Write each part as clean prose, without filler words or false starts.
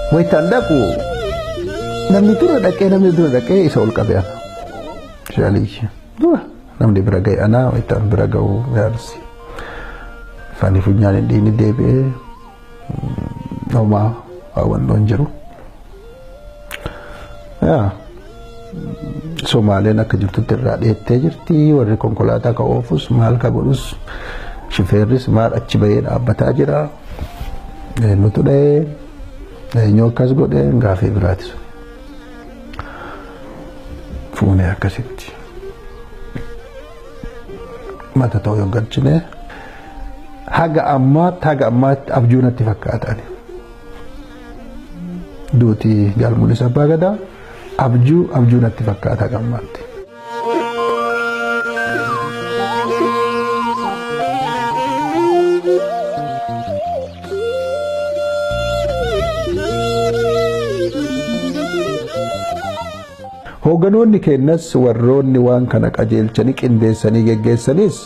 Wayitaan dhaqu namni dura dhaqee namni dura dhaqee isa ol qabe ana. Shaaliyyi dura namni bira ga'e ana wayitaan bira ga'u yaarsi. Afaanii funyaan hin dhiini deebi'ee homaa hawwannoon jiru. Yaa Somaaleen akka jirtutti irraa dheettee jirti warri konkolaataa ka oofus maal ka godhus shifeerris maal achi bahee dhaabbataa jira. Eenyutu dha'ee eenyu akkas godhee gaafii biraati sun. Fuunee akkasitti mata ta'u yoo galchine haga ammaatti abjuu natti fakkaata ani. Duuti Jaal Mul'isa Abbaa Gadaa abjuu natti fakkaata haga ammaatti. Hoogganoonni keenyas warroonni waan kana qajeelchanii qindeessanii geggeessanis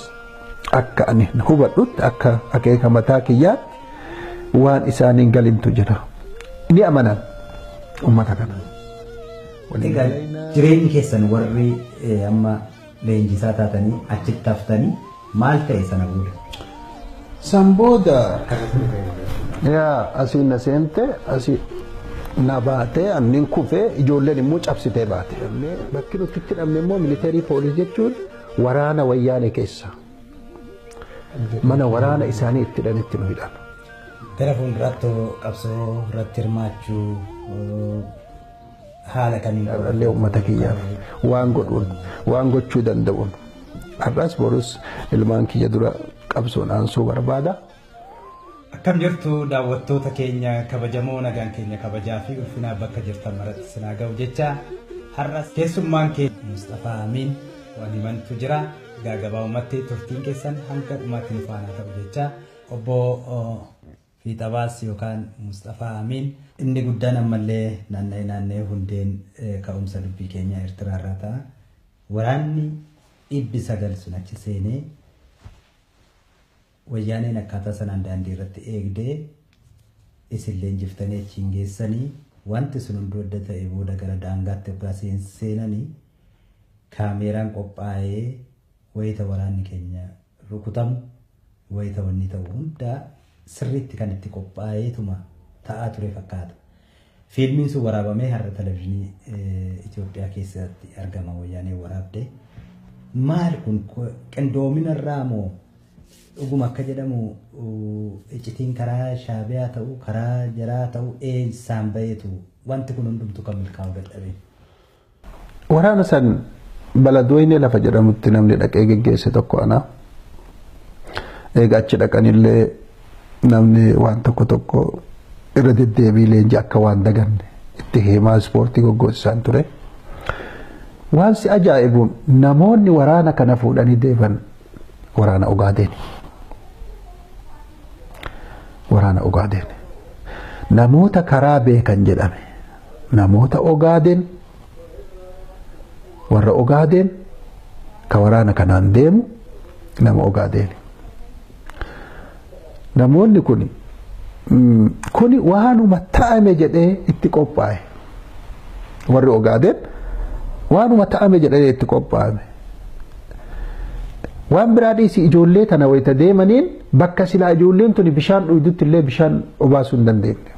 akka ani hubadhutti akka akeeka mataa kiyyaatti waan isaaniin galintu jira. Ni amanan uummata kana. Egaa jireenyi keessan warri amma leenjisaa taatanii achitti haftanii maal ta'e sana booda? San booda yaa asiin na seente asii na baatee annin kufee ijoolleen immoo cabsitee baate. Bakki nuti itti hidhamne immoo militeerii poolisii jechuun waraana wayyaanee keessa. Mana waraana isaanii itti hidhanitti nu hidhan. Gara fuulduraatti qabsoo irratti hirmaachuu haala kamiin? Dhalli uummata kiyyaaf waan godhuun waan gochuu danda'uun har'as borus ilmaan kiyya dura qabsoon aansuu barbaada. Akkam jirtu daawwattoota keenya kabajamoo nagaan keenya kabajaa fi ulfinaa bakka jirtan maratti sinaa ga'u jecha har'as keessummaan keenya Mustafaa Amiin waan himantu jira. Egaa gabaabumatti turtiin keessan hanga dhumaatti nu faana ta'u jecha obbo Fiixabaas yookaan Mustafaa Amiin inni guddaan ammallee naanna'ee naanna'ee hundeen ka'umsa dubbii keenya Eertiraa irraa ta'a. Waraanni 900 sun achi seenee wayyaaneen akkaataa sanaan daandii irratti eegdee isin leenjiftanii achiin geessanii wanti sun hunduu adda ta'e booda gara daangaatti hoggaa seenanii kaameeraan qophaa'ee wayita waraanni keenya rukutamu wayita wanni ta'u hundaa sirriitti kan itti qophaa'eetuma ta'aa ture fakkaata. Fiilmiin sun waraabamee har'a televizyiinii Itoophiyaa keessatti argama wayyaanee waraabde. Maal kun qindoomina irraa moo dhuguma akka jedhamu iccitiin karaa Shaabiyaa ta'u karaa jaraa ta'u eessaan baheetu wanti kun hundumtu kan milkaa'uu dadhabe? Waraana san Baladweyne lafa jedhamutti namni dhaqee geggeesse tokko ana. Egaa achi dhaqanillee namni waan tokko tokko irra deddeebii leenjii akka waan daganne itti himaa ispoortii goggoosisaan ture. Waan si ajaa'ibu namoonni waraana kana fuudhanii deeman waraana Ogaadeeni. Waraana Ogaadeeni. Namoota karaa beekan jedhame namoota Ogaadeen warra Ogaadeen ka waraana kanaan deemu nama Ogaadeeni. Namoonni kuni waanuma ta'ame jedhee itti qophaa'e. Warri Ogaadeen waanuma ta'ame jedhee itti qophaa'ame. Waan biraa dhiisi ijoollee tana wayita deemaniin bakka silaa ijoolleen tuni bishaan dhugdutti illee bishaan obaasuu hin dandeenye.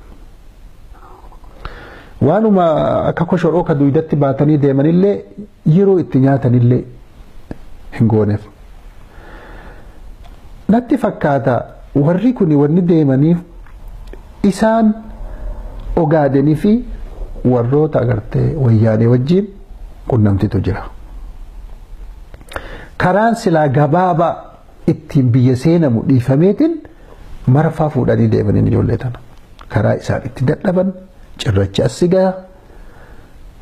Waanuma akka koshoroo ka duydatti baatanii deemanillee yeroo itti nyaatanillee hin gooneef. Natti fakkaata warri kuni wanni deemaniif isaan Ogaadenii fi warroota agartee wayyaanee wajjin qunnamtitu jira. Karaan silaa gabaabaa ittiin biyya seenamu dhiifameetiin marfaa fuudhanii deemaniin ijoollee tana. Karaa isaan itti dadhaban cirrachi as sigaa.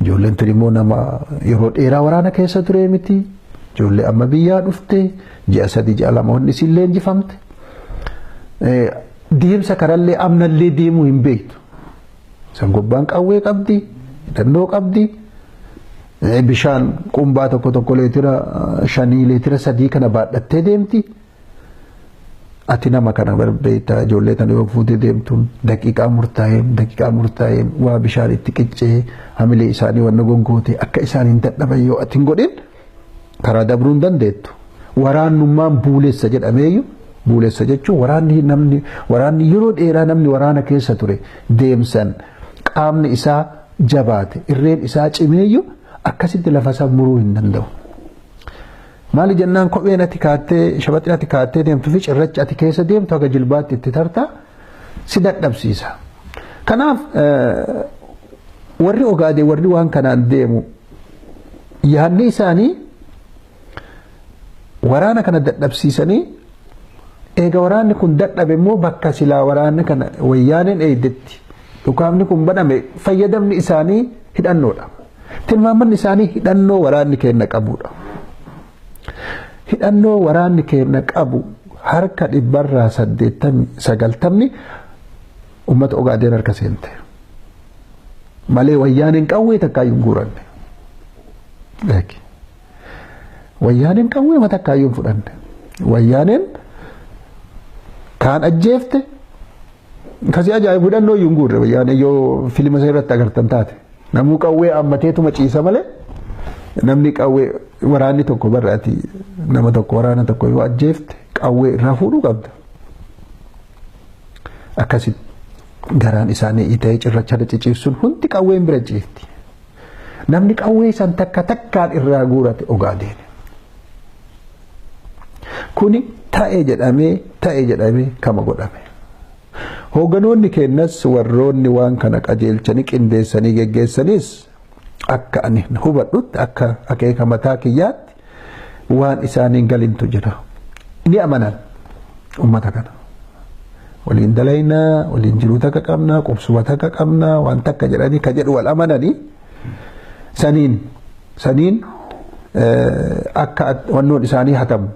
Ijoolleen tun immoo nama yeroo dheeraa waraana keessa ture miti. Ijoollee amma biyyaa dhufte ji'a 3 ji'a 2 wanni isiin leenjifamte. Deemsa karallee amnallee deemuu hin beektu. Sangobbaan qawwee qabdi, hidhannoo qabdi. Bishaan qumbaa tokko tokko leetira 5 leetira 3 kana baadhattee deemti. Ati nama kana barbeeyta ijoollee tana yoo fuutee deemtuun daqiiqaa murtaa'een waa bishaan itti qiccee hamilee isaanii wanna gongootee akka isaan hin dadhaban yoo ati hin godhin karaa dabruu hin dandeettu. Waraannummaan buulessa jedhameeyyu buulessa jechuun waraanni yeroo dheeraa namni waraana keessa ture deemsan qaamni isaa jabaate irreen isaa cimeeyyu akkasitti lafa isaa muruu hin danda'u. Maali jennaan kopheen ati kaattee shabaxin ati kaattee deemtuu fi cirrachi ati keessa deemtu haga jilbaatti itti tartaa si dadhabsiisa. Kanaaf warri Ogaadee warri waan kanaan deemu yaadni isaanii waraana kana dadhabsiisanii eega waraanni kun dadhabe immoo bakka silaa waraanni kana wayyaaneen eeydetti dhukaafni kun baname fayyadamni isaanii hidhannoodha. Tilmaamanni isaanii hidhannoo waraanni keenya qabudha. Hidhannoo waraanni keenya qabu harka 90% uummata Ogaadeen harka seente. Malee wayyaaneen qawwee takkaayyuu hin guuranne. Wayyaaneen qawwee takkaayyuu hin fudhanne. Wayyaaneen kaan ajjeefte kasii ajaa'ibu hidhannoo iyyuu hin guurre wayyaaneen yoo filima isa irratti agartan taate. Namuu qawwee ammateetuma ciisa malee namni qawwee waraanni tokko barraati nama tokko waraana tokko yoo ajjeefte qawwee irraa fuudhuu qabda. Akkasitti garaan isaanii ita'ee cirracha ciciibsuun hundi qawween bira ciifti. Namni qawwee san takka takkaan irraa guurate Ogaadeen. Kuni ta'e jedhamee kama godhame. Hoogganoonni keenyas warroonni waan kana qajeelchanii qindeessanii geggeessanis akka ani hubadhutti akka akeeka mataa kiyyaatti waan isaaniin galintu jira. Ni amanan uummata kana. Waliin dalaynaa, waliin jiruu takka qabnaa, qubsuma takka qabnaa, waan takka jedhanii ka jedhu wal amananii saniin akka wannoon isaanii hatamu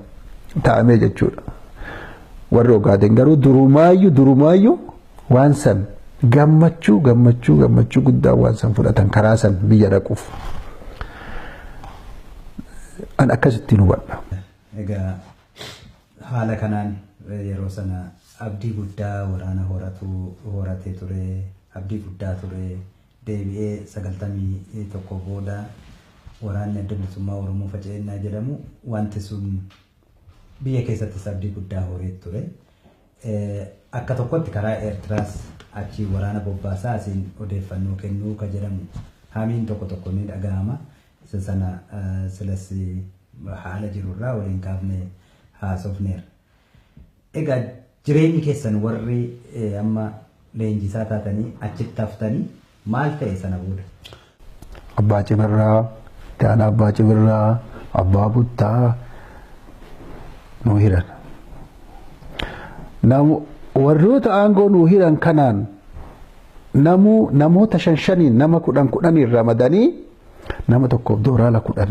ta'amee jechuudha. Warri Ogaadeen garuu durumaayyuu waan san gammachuu guddaa waan san fudhatan karaa san biyya dhaquuf. An akkasittiin hubadha. Egaa haala kanaan yeroo sana abdii guddaa waraana horatee ture, abdii guddaa ture, deebi'ee 91 booda waraanni adda bilisummaa Oromoo faca'inaa jedhamu wanti sun biyya keessattis abdii guddaa horee ture. Akka tokkotti karaa Eertiraas achi waraana bobbaasaa asiin odeeffannoo kennuu ka jedhamu hamiin tokko tokko ni dhaga'ama. Isa sana silas haala jirurraa waliin kaafne haasofneera. Egaa jireenyi keessan warri amma leenjisaa taatanii achitti haftanii maal ta'e sana booda? Abbaa Cibirraa, Taanaa Abbaa Cibirraa, Abbaa Buttaa nuu hiran. Warroota aangoo nuu hiran kanaan namoota 5-5 nama 10-10 ramadanii nama tokkoof dooraala 10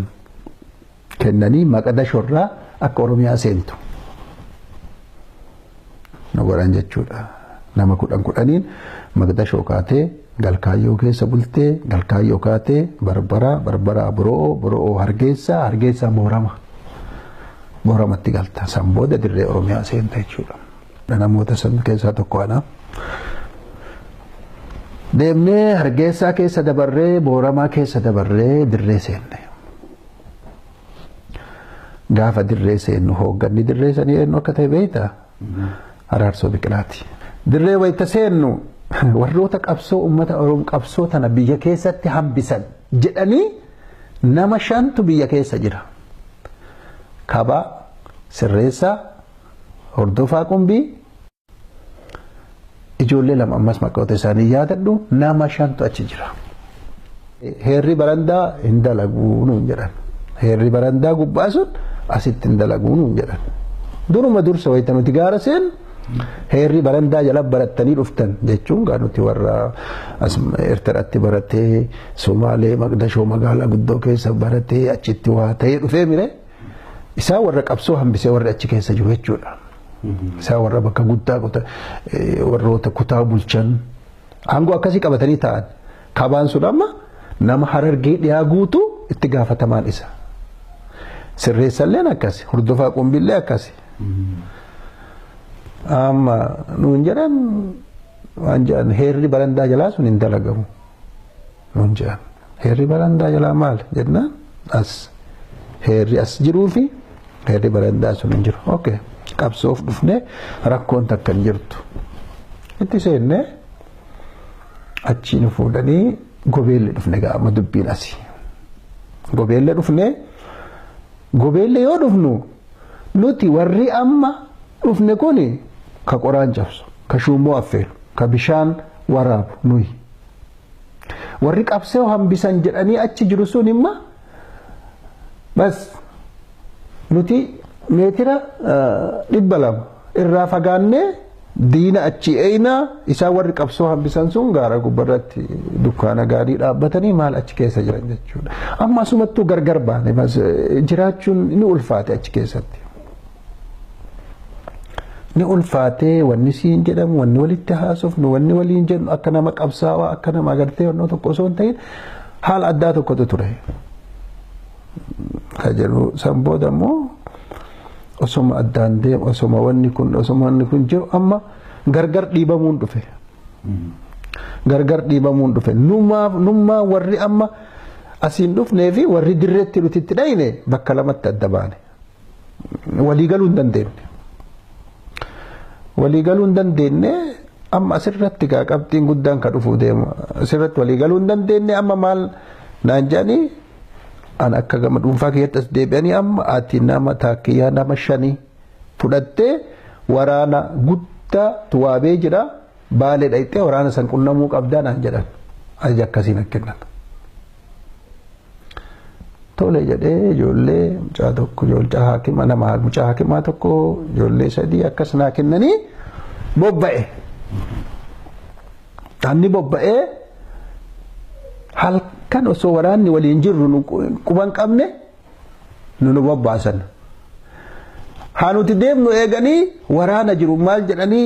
kennanii Maqadashorraa akka Oromiyaa seentu. Nu godhan jechuudha. Nama 10-10 Maqdashoo kaatee Galkaayyoo keessa bultee Galkaayyoo kaatee Barbaraa Boro'oo Hargeysaa Boorama. Booramatti galta. San booda dirree Oromiyaa seenta jechuudha. Namoota san keessaa tokko ana. Deemnee Hargeysaa keessa dabarree Booramaa keessa dabarree dirree seenne. Gaafa dirree seennu hoogganni dirree sanii eenyu akka ta'e beektaa? Araarsoo Biqilaati. Dirree wayita seennu warroota qabsoo uummata Oromoo qabsoo tana biyya keessatti hambisan jedhanii nama 5tu biyya keessa jira. Kabaa, Sirreessaa, Hordofaa Qumbii, ijoollee 2 ammas maqoota isaanii yaadadhu nama 5tu achi jira. Heerri barandaa hin dalaguu nuun jedhan. Heerri barandaa gubbaa sun asitti hin dalaguu nuun jedhan. Duruma dursa wayita nuti gaara seen heerri barandaa jala barattanii dhuftan jechuun gaa nuti warra Eertiraatti baratee Somaalee Maqdashoo magaalaa guddoo keessa baratee achitti waa ta'ee dhufee mire isaa warra qabsoo hambisee warra achi keessa jiru jechuudha. Isaa warra bakka guddaa warroota kutaa bulchan aangoo akkasii qabatanii ta'an kabaan sun amma nama Harargee dhiyaa guutuu itti gaafatamaan isa. Sirreessalleen akkasi, Hordofaa Qumbiillee akkasi. Amma nuun jedhan waan jedhan heerri barandaa jalaa sun hin dalagamu. Nuun jedhan heerri barandaa jalaa maal jennaan as heerri as jiruu fi heerri barandaa sun hin jiru. Okay. Qabsoof dhufnee rakkoon takka hin jirtu. Itti seennee achi nu fuudhanii gobeelle dhufne gaama dubbiin asii. Gobeelle dhufnee gobeelle yoo dhufnu nuti warri amma dhufne kuni ka qoraan cabsu, ka shuummoo affeelu, ka bishaan waraabu nuyi. Warri qabsee hambisan jedhanii achi jiru sun imma bas nuti meetira 200 irraa fagaannee diina achi eeyna isaan warri qabsoo hambisan sun gaara gubbarratti dukkaana gaarii dhaabbatanii maal achi keessa jiran jechuudha. Amma asumattuu gargar baane jiraachuun ni ulfaate achi keessatti. Ni ulfaatee wanni siin jedhamu wanni walitti haasofnu wanni waliin jennu akka nama qabsaawaa akka nama agartee wannoo tokko osoo hin ta'in haala addaa tokkotu ture. Ka jedhu san booda immoo osoma addaan deemu osoma wanni kun jiru amma gargar dhiibamuun dhufe. Gargar dhiibamuun dhufe. Nummaa warri amma asiin dhufnee fi warri dirreetti nuti itti dhayne bakka lamatti adda baane. Waliigaluu hin dandeenye. Waliigaluu hin dandeenye amma asirratti gaa qabxiin guddaan ka dhufuu deema. Asirratti waliigaluu hin dandeenye amma maal naan jedhanii an akka gama dhuunfaa kiyyatti as deebi'anii amma ati nama taakiyyaa nama 5 fudhattee waraana guddaa tuwaabee jira baalee dhayxee waraana san qunnamuu qabdaa naan jedhan ajaja akkasiin kennan. Tole jedhee ijoollee mucaa tokko ijoollee haakima nama mucaa haakimaa tokko ijoollee 3 akkas naa kennanii bobba'e. Anni bobba'ee halkan osoo waraanni waliin jirru nu quban qabne nu bobbaasan. Haa nuti deemnu eeganii waraana jiru maal jedhanii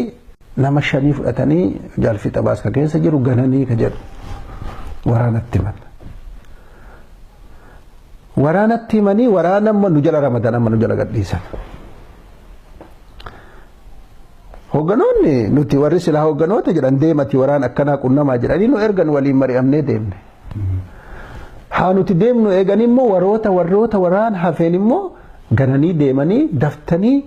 nama 5 fudhatanii jaalfixa baaska keessa jiru gananii ka jedhu waraanatti himan. Waraanatti himanii waraana amma nu jala ramadan amma nu jala gadhiisan. Hoogganoonni nuti warri silaa hoogganoota jedhan deemati waraana akkanaa qunnamaa jedhanii nu ergan waliin mari'amnee deemne. Haa nuti deemnu eeganii immoo warroota waraana hafeen immoo gananii deemanii daftanii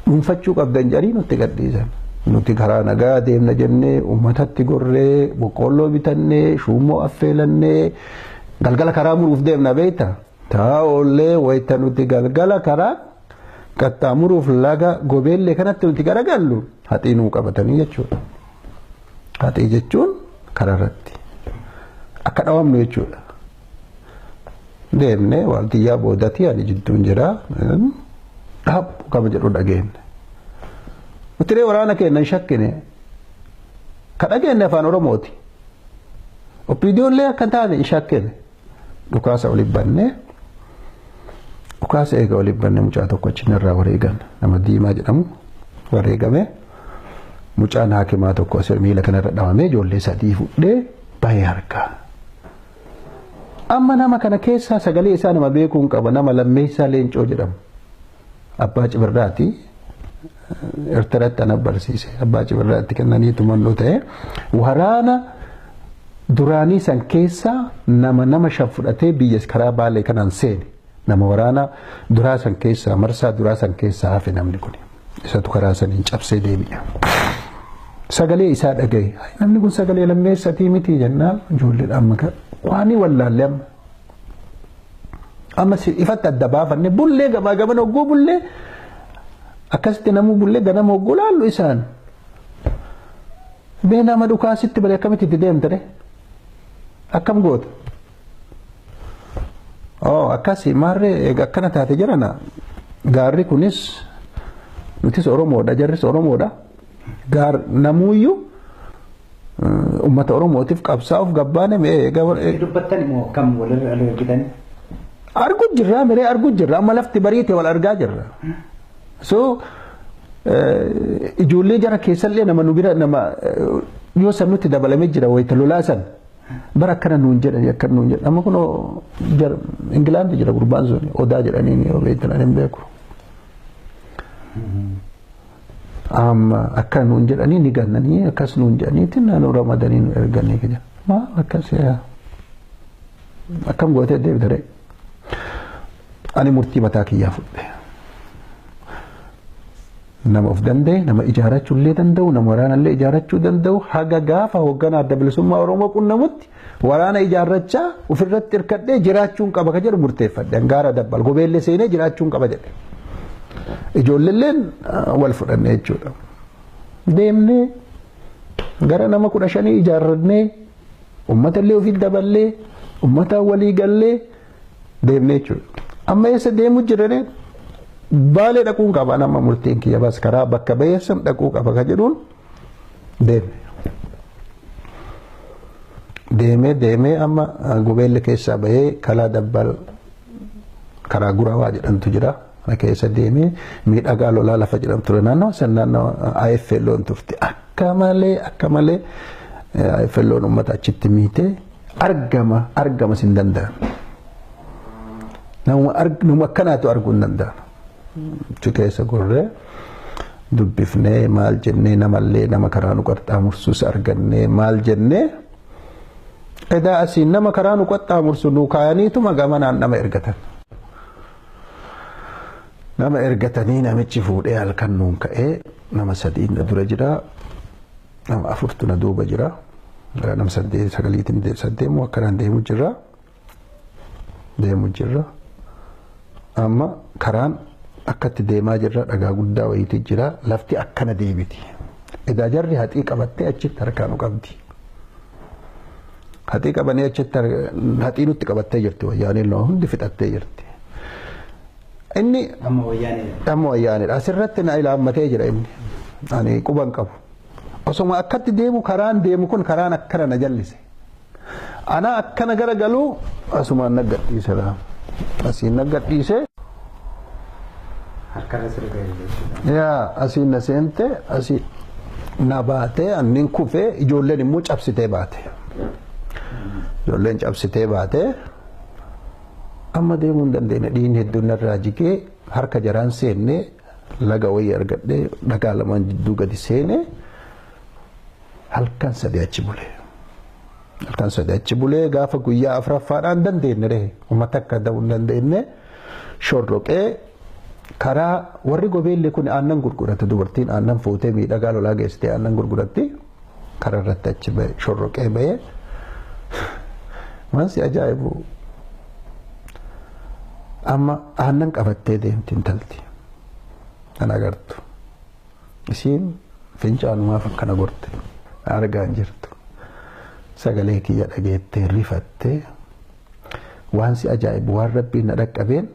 dhuunfachuu qabdan jedhanii nutti gadhiisan. Nuti karaa nagaa deemna jennee uummatatti gorree boqqoolloo bitannee shuummoo affeelannee galgala karaa muruuf deemna beektaa. Taa'ollee wayita nuti galgala karaa qaxxaamuruuf laga gobeellee kanatti nuti garagallu haxii nuu qabatanii jechuudha. Haxii jechuun karaa irratti akka dhawamnu jechuudha. Deemnee waardiyyaa boodatti ani jidduun jira dhaabbu kama jedhu dhageenye. Nuti waraana keenya hin shakkine ka dhageenye afaan Oromooti. Oppiidiyoollee akka hin taane hin shakkine. Dhukaasa oliif bannee dhukaasa eega oliif bannee mucaa tokko achi irraa wareegan nama diimaa jedhamu wareegame mucaan haakimaa tokko asir miila kanarra dhawamee ijoollee 3 fudhee bahee harkaa. Amma nama kana keessaa sagalee isaa nama beekuu hin qaba nama lammeessaa leencoo jedhamu abbaa cibirraati Eertiraatti ana barsiise abbaa cibirraatti kennanii tumannoo ta'e waraana duraanii san keessaa nama 5 fudhatee biyya karaa baalee kanaan seene nama waraana duraa san keessaa marsaa duraa san keessaa hafe namni kun isatu karaa saniin cabsee deebi'a. Sagalee isaa dhagaye namni kun sagalee lammeessatii miti jennaan ijoolleen amma waan wallaalle amma amma ifatti adda baafanne bullee gamaa gamana hogguu bullee akkasitti namuu bullee ganama hogguu laallu isaan bee nama dhukaasitti bare akkamitti itti deemtare akkam goota. Oh akkasi maarree eega akkana taate jirana gaarri kunis nutis Oromoodha jarris Oromoodha gaar namuuyyuu uummata Oromootiif qabsaa'uuf gabbaane mee eega Dubbattan immoo akkam walirra argitan? Argu jirra miree argu jirra amma lafti bariite wal argaa jirra. So ijoollee jara keessallee nama nu bira nama yoo san nutti dabalamee jira wayita lolaa san bara akkana nuun jedhan akkana nuun jedhan amma kunoo jara Ingilaandi jira gurbaan sun odaa jedhanii yoo beektan ani hin beeku. Amma akka nuun jedhanii ni gannanii akkas nuun jedhaniitti naannoo ramadanii nu erganii jedha. Maal akkas akkam gootee deebite ree? Ani murtii mataa kiyyaa fudhe. Nama of danda'e, nama ijaarachuu illee danda'u, nama waraana illee ijaarachuu danda'u, haga gaafa hoogganaa adda bilisummaa Oromoo qunnamutti waraana ijaarrachaa ofirratti hirkadhee jiraachuun qaba ka jedhu murteeffadhe. Gaara dabbal gobeellee seenee jiraachuun qaba jedhe. Ijoolleelleen wal fudhanne jechuudha. Deemnee gara nama 15 ijaarrannee uummata illee ofitti daballee uummata walii gallee deemnee jechuudha. Amma eessa deemuu jirree Baalee dhaquun qaba nama murteen kiyya bas karaa bakka bayeessan dhaquu qaba ka jedhuun deeme. Deemee deemee amma gobeelle keessaa bahee kalaa dabbal karaa gurawaa jedhamtu jira. Kana keessa deemee miidhagaa lolaa lafa jedhamtu naannoo san naannoo IFLOon turte akka malee IFLOon uummata achitti miitee argama sin danda'an. Nama akkanaatu arguu hin danda'an. Achi keessa gorree dubbifnee maal jennee namallee nama karaa nu qaxxaamursus argannee maal jennee edaa asiin nama karaa nu qaxxaamursu nu kaayaniituma gamanaan nama ergatan. Nama ergatanii namichi fuudhee halkan nuun ka'ee nama 3 na dura jira nama 4 na duuba jira gara nama 8 9 8 akkanaan deemu jirra amma karaan akkatti deemaa jirra dhagaa guddaa wayiitu jira lafti akkana deebiti. Edaa jarri haxii qabattee achitti harkaa nu qabdi. Haxii qabanii achitti haxii nutti qabattee jirti wayyaaneen hundi fixattee jirti. Inni amma wayyaanedha. Amma wayyaanedha. Asirratti na ilaammatee jira inni. Ani quban qabu. Osoma akkatti deemu karaan deemu kun karaan akkana na jallise. Ana akkana gara galuu asumaan na gadhiise laa. Asiin na gadhiise. Harkarra sirba jechuudha. Yaa asiin na seente asii na baatee annin kufee ijoolleen immoo cabsitee baate. Ijoolleen cabsitee baatee amma deemuu hin dandeenye dhiigni hedduun narraa jigee harka jaraan seennee laga wayii argadhee dhagaa lamaan jidduu gadi seenee halkan 3 achi bulee. Halkan 3 achi bulee gaafa guyyaa 4ffaadhaan dandeenye ree uummata akka ta'uu hin dandeenye shorroqee karaa warri gobeelli kun aannan gurguratu dubartiin aannan fuutee miidhagaa lolaa geessitee aannan gurguratti karaa irratti achi ba'e shorroqee ba'ee waan si ajaa'ibu amma aannan qabattee deemti intalti kan agartu isiin fincaanumaaf akkana gorte argaa hin jirtu sagalee kiyya dhageettee rifattee waan si ajaa'ibu waan rabbiin na dhaqqabeen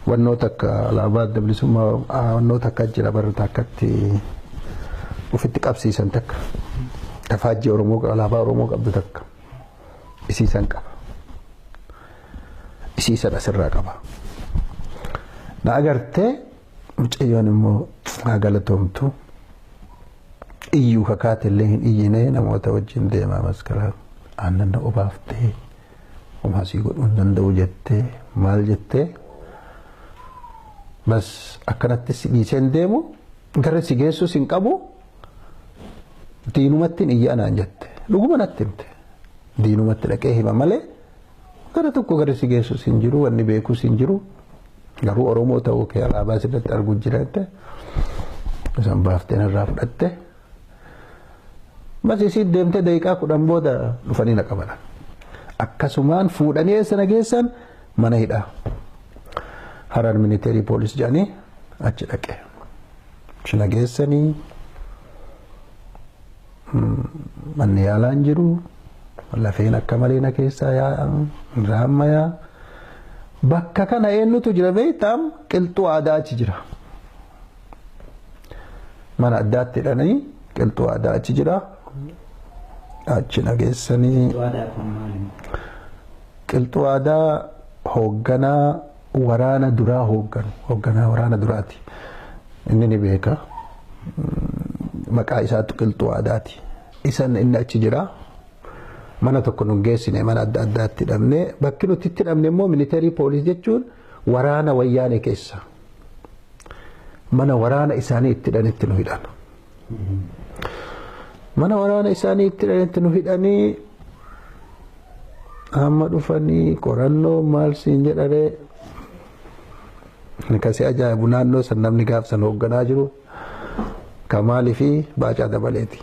wannoota akka alaabaa adda bilisummaa wannoota akka jira barata akkatti ofitti qabsiisan takka tafaajjii Oromoo alaabaa Oromoo qabdu takka isiisan qaba. Isiisan asirraa qaba. Na agartee mucayyoon immoo haa galatoomtu iyyuu kakaate illee hin iyyine namoota wajjin deemaa maskara aannan na obaaftee homaa sii godhuu hin danda'u jettee maal jettee bas akkanatti si dhiiseen deemu gara si geessus hin qabu diinumatti hin iyya anaan jette dhuguma natti himte diinumatti dhaqee hima malee gara tokko gara si geessus hin jiru wanni beekus hin jiru garuu Oromoo ta'uu kee alaabaa sirratti arguu jira jette isaan baaftee narraa fudhatte bas isii deemtee daqiiqaa 10 booda dhufanii na qaban akkasumaan fuudhanii eessa na geessan mana hidhaa. Harar military police jedhanii achi dhaqe. Achi na geessanii manni yaalaa hin jiru lafeen akka malee na keessaa yaa'a raammayaa bakka kana eenyutu jira beektaa qilxuu aadaa achi jira. Mana addaatti hidhanii qilxuu aadaa achi jira. Achi na geessanii. Qilxuu aadaa hoogganaa waraana duraa hoogganu hoogganaa waraana duraati inni ni beeka maqaa isaatu qilxuu aadaati isan inni achi jira mana tokko nu geessine mana adda addaatti hidhamne bakki nuti itti hidhamne immoo militarii poolis jechuun waraana wayyaane keessa Mana waraana isaanii itti hidhanitti nu hidhan. Mana waraana isaanii itti hidhanitti nu hidhanii amma dhufanii qorannoo maal siin jedharee kasi ajaa'ibu naannoo san namni gaaf san hoogganaa jiru Kamaalii fi Baacaa Dabaleeti.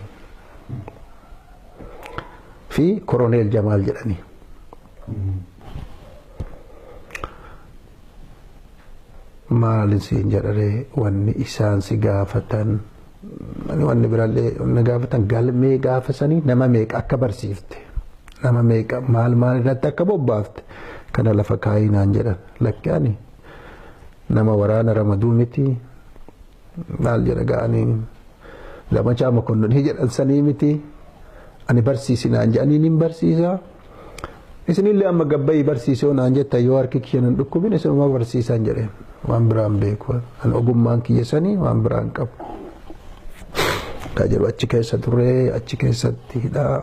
Fi Koroneel Jamaal jedhanii. Maal siin jedharee wanni isaan si gaafatan wanni biraallee wanni gaafatan galmee gaafasanii nama meeqa akka barsiifte nama meeqa maal maal irratti akka bobbaafte kana lafa kaayii naan jedhan lakki ani nama waraana ramaduu miti maal jedha ga'anii lamachaa makonnonii jedhan sanii miti ani barsiisi naan jedhanii nin barsiisa. Isinillee amma gabbayii barsiisoo naan jetta yoo harki kiyya nan dhukkubin isinuma barsiisaan jedheen waan biraan beeku an ogummaan kiyya sanii waan biraan qabu. Ka jedhu achi keessa turree achi keessatti hidhaa.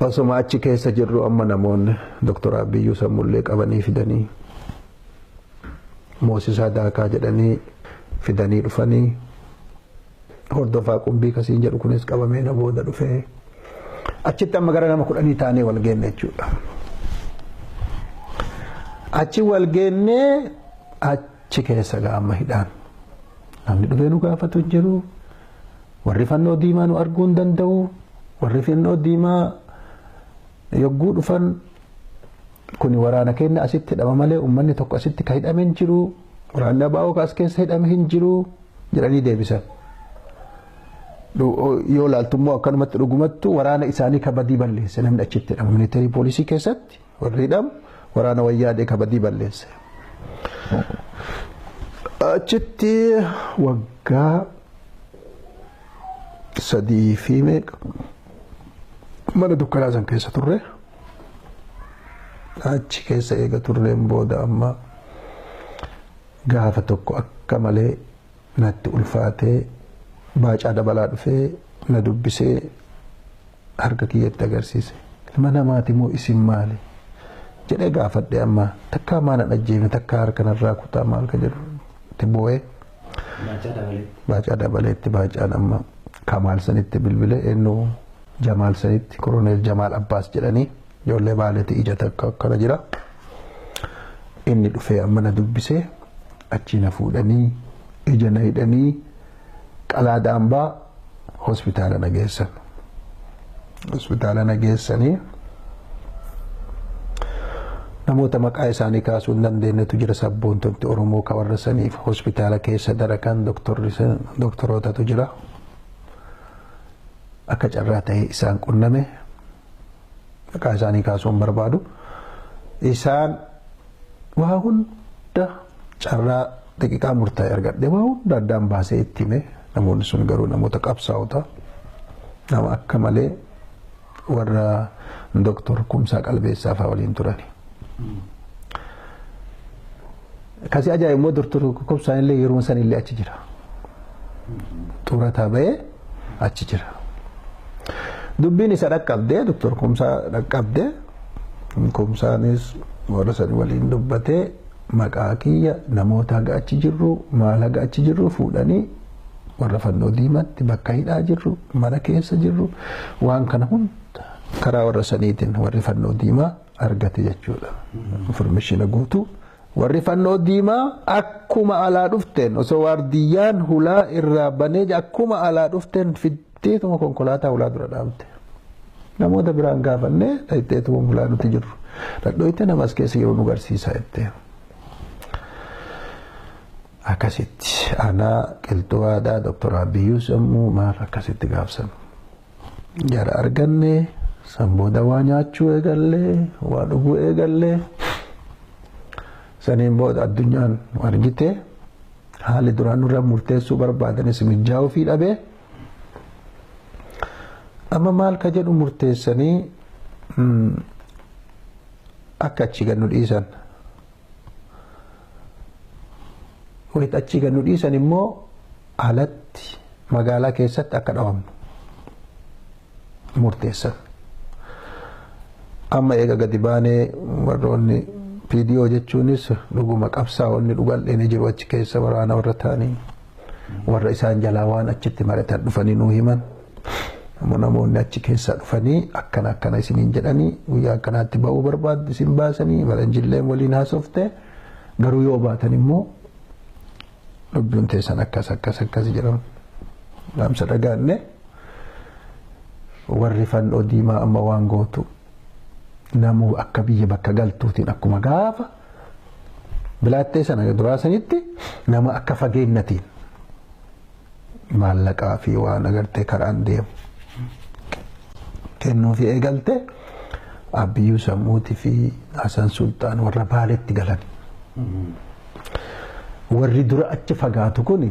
Osuma achi keessa jirru amma namoonni Doktor Abiyyuu sammullee qabanii fidanii Moosisaa Daakaa jedhanii fidanii dhufanii hordofaa qumbii kasiin jedhu kunis qabamee na booda dhufee. Achitti amma gara nama 10 taanee wal geenne jechuudha. Achi wal geennee achi keessa gaama hidhaan. Namni dhufee nu gaafatu hin jiru. Warri fannoo diimaa nu arguu hin danda'u. Warri fannoo diimaa yogguu dhufan kuni waraana keenya asitti hidhama malee uummanni tokko asitti ka hidhame hin jiru. Waraanni abaa'oo ka as keessa hidhame hin jiru jedhanii deebisan. Yoo laaltummoo akkanumatti dhugumattu waraana isaanii kabadii balleesse namni achitti hidhamu militarii poolisii keessatti warri hidhamu waraana wayyaadhee kabadii balleesse. Achitti waggaa 3 fi meeqa mana dukkanaa san keessa turre. Achi keessa eega turreen booda amma gaafa tokko akka malee natti ulfaatee Baacaa Dabalaa dhufee na dubbisee harka kiyyatti agarsiise. Ilma namaati moo isin maali? Jedhee gaafadhe amma takkaa maana dhajjeeme takkaa harka narraa kutaa maal ka jedhu itti boo'ee. Baacaa Dabaleetti Baacaan amma Kamaal sanitti bilbile eenyu Jamaal sanitti Koroneel Jamaal Abbaas jedhanii ijoollee baaleetti ija takka akkana jira. Inni dhufee amma na dubbisee achi na fuudhanii ija na hidhanii Qalaada Ambaa hospitaala na geessan. Hospitaala na geessanii namoota maqaa isaanii kaasuu hin dandeenyetu jira sabboontonni Oromoo ka warra saniif hospitaala keessa darakan doktorootatu jira. Akka carraa ta'e isaan qunname maqaa isaanii kaasuu hin barbaadu. Isaan waa hunda carraa daqiiqaa murtaa'e argadhe waa hunda addaan baasee itti hime. Namoonni sun garuu namoota qabsaa'ota nama akka malee warra Doktor Kumsaa Qalbeessaa fa'aa waliin turani. Kasi ajaa'ibu immoo Doktor Kumsaan illee yeroo san illee achi jira. Xurataa ba'ee achi jira. Dubbiin isa dhaqqabdee Doktor Kumsaa dhaqqabdee Kumsaanis warra san waliin dubbatee maqaa kiyya namoota haga achi jirru maal haga achi jirru fuudhanii warra fannoo diimaatti bakka hidhaa jirru mana keessa jirru waan kana hunda karaa warra saniitiin warri fannoo diimaa argate jechuudha. Informeeshina guutuu warri fannoo diimaa akkuma alaa dhufteen osoo waardiyyaan hulaa irraa banee akkuma alaa dhufteen fiddeetuma konkolaataa hulaa dura dhaabde. Namoota biraan gaafannee dhayxeetuma hulaa nuti jirru. Dhadhooyte namas keessa yeroo nu garsiisaa jettee. Akkasitti anaa qilxuu aadaa Doktor Abiyyuu sammuu maal akkasitti gaafsan. Jara arganne san booda waa nyaachuu eegallee waa dhuguu eegallee saniin booda addunyaan argite haalli duraan nurra murteessuu barbaadanis mijaa'uu fi dhabee amma maal ka jedhu murteessanii akka achi gad nu dhiisan. Wayita achi gad nu dhiisan immoo alatti magaalaa keessatti akka dhawamnu murteessan. Amma eega gadi baanee warroonni PDO jechuunis dhuguma qabsaa'onni dhugallee ni jiru achi keessa waraana warra ta'anii warra isaan jalaa waan achitti mari'atan dhufanii nuu himan. Namoonni achi keessaa dhufanii akkana akkana isiniin jedhanii guyyaa akkanaatti ba'uu barbaaddu isin baasanii faranjilleen waliin haasofte garuu yoo baatan immoo lubbuun teessan akkas akkas akkas jedhamu. Dhaamsa dhagaanne warri fannoo diimaa amma waan gootu namuu akka biyya bakka galtuutiin akkuma gaafa bilaattee sana duraa sanitti nama akka fageennatiin maallaqaa fi waan agartee karaan deemu kennuufi eegalte Abbiyyuu Sammuutii fi Hasan Sultaan warra Baaleetti galan. Warri dura achi fagaatu kun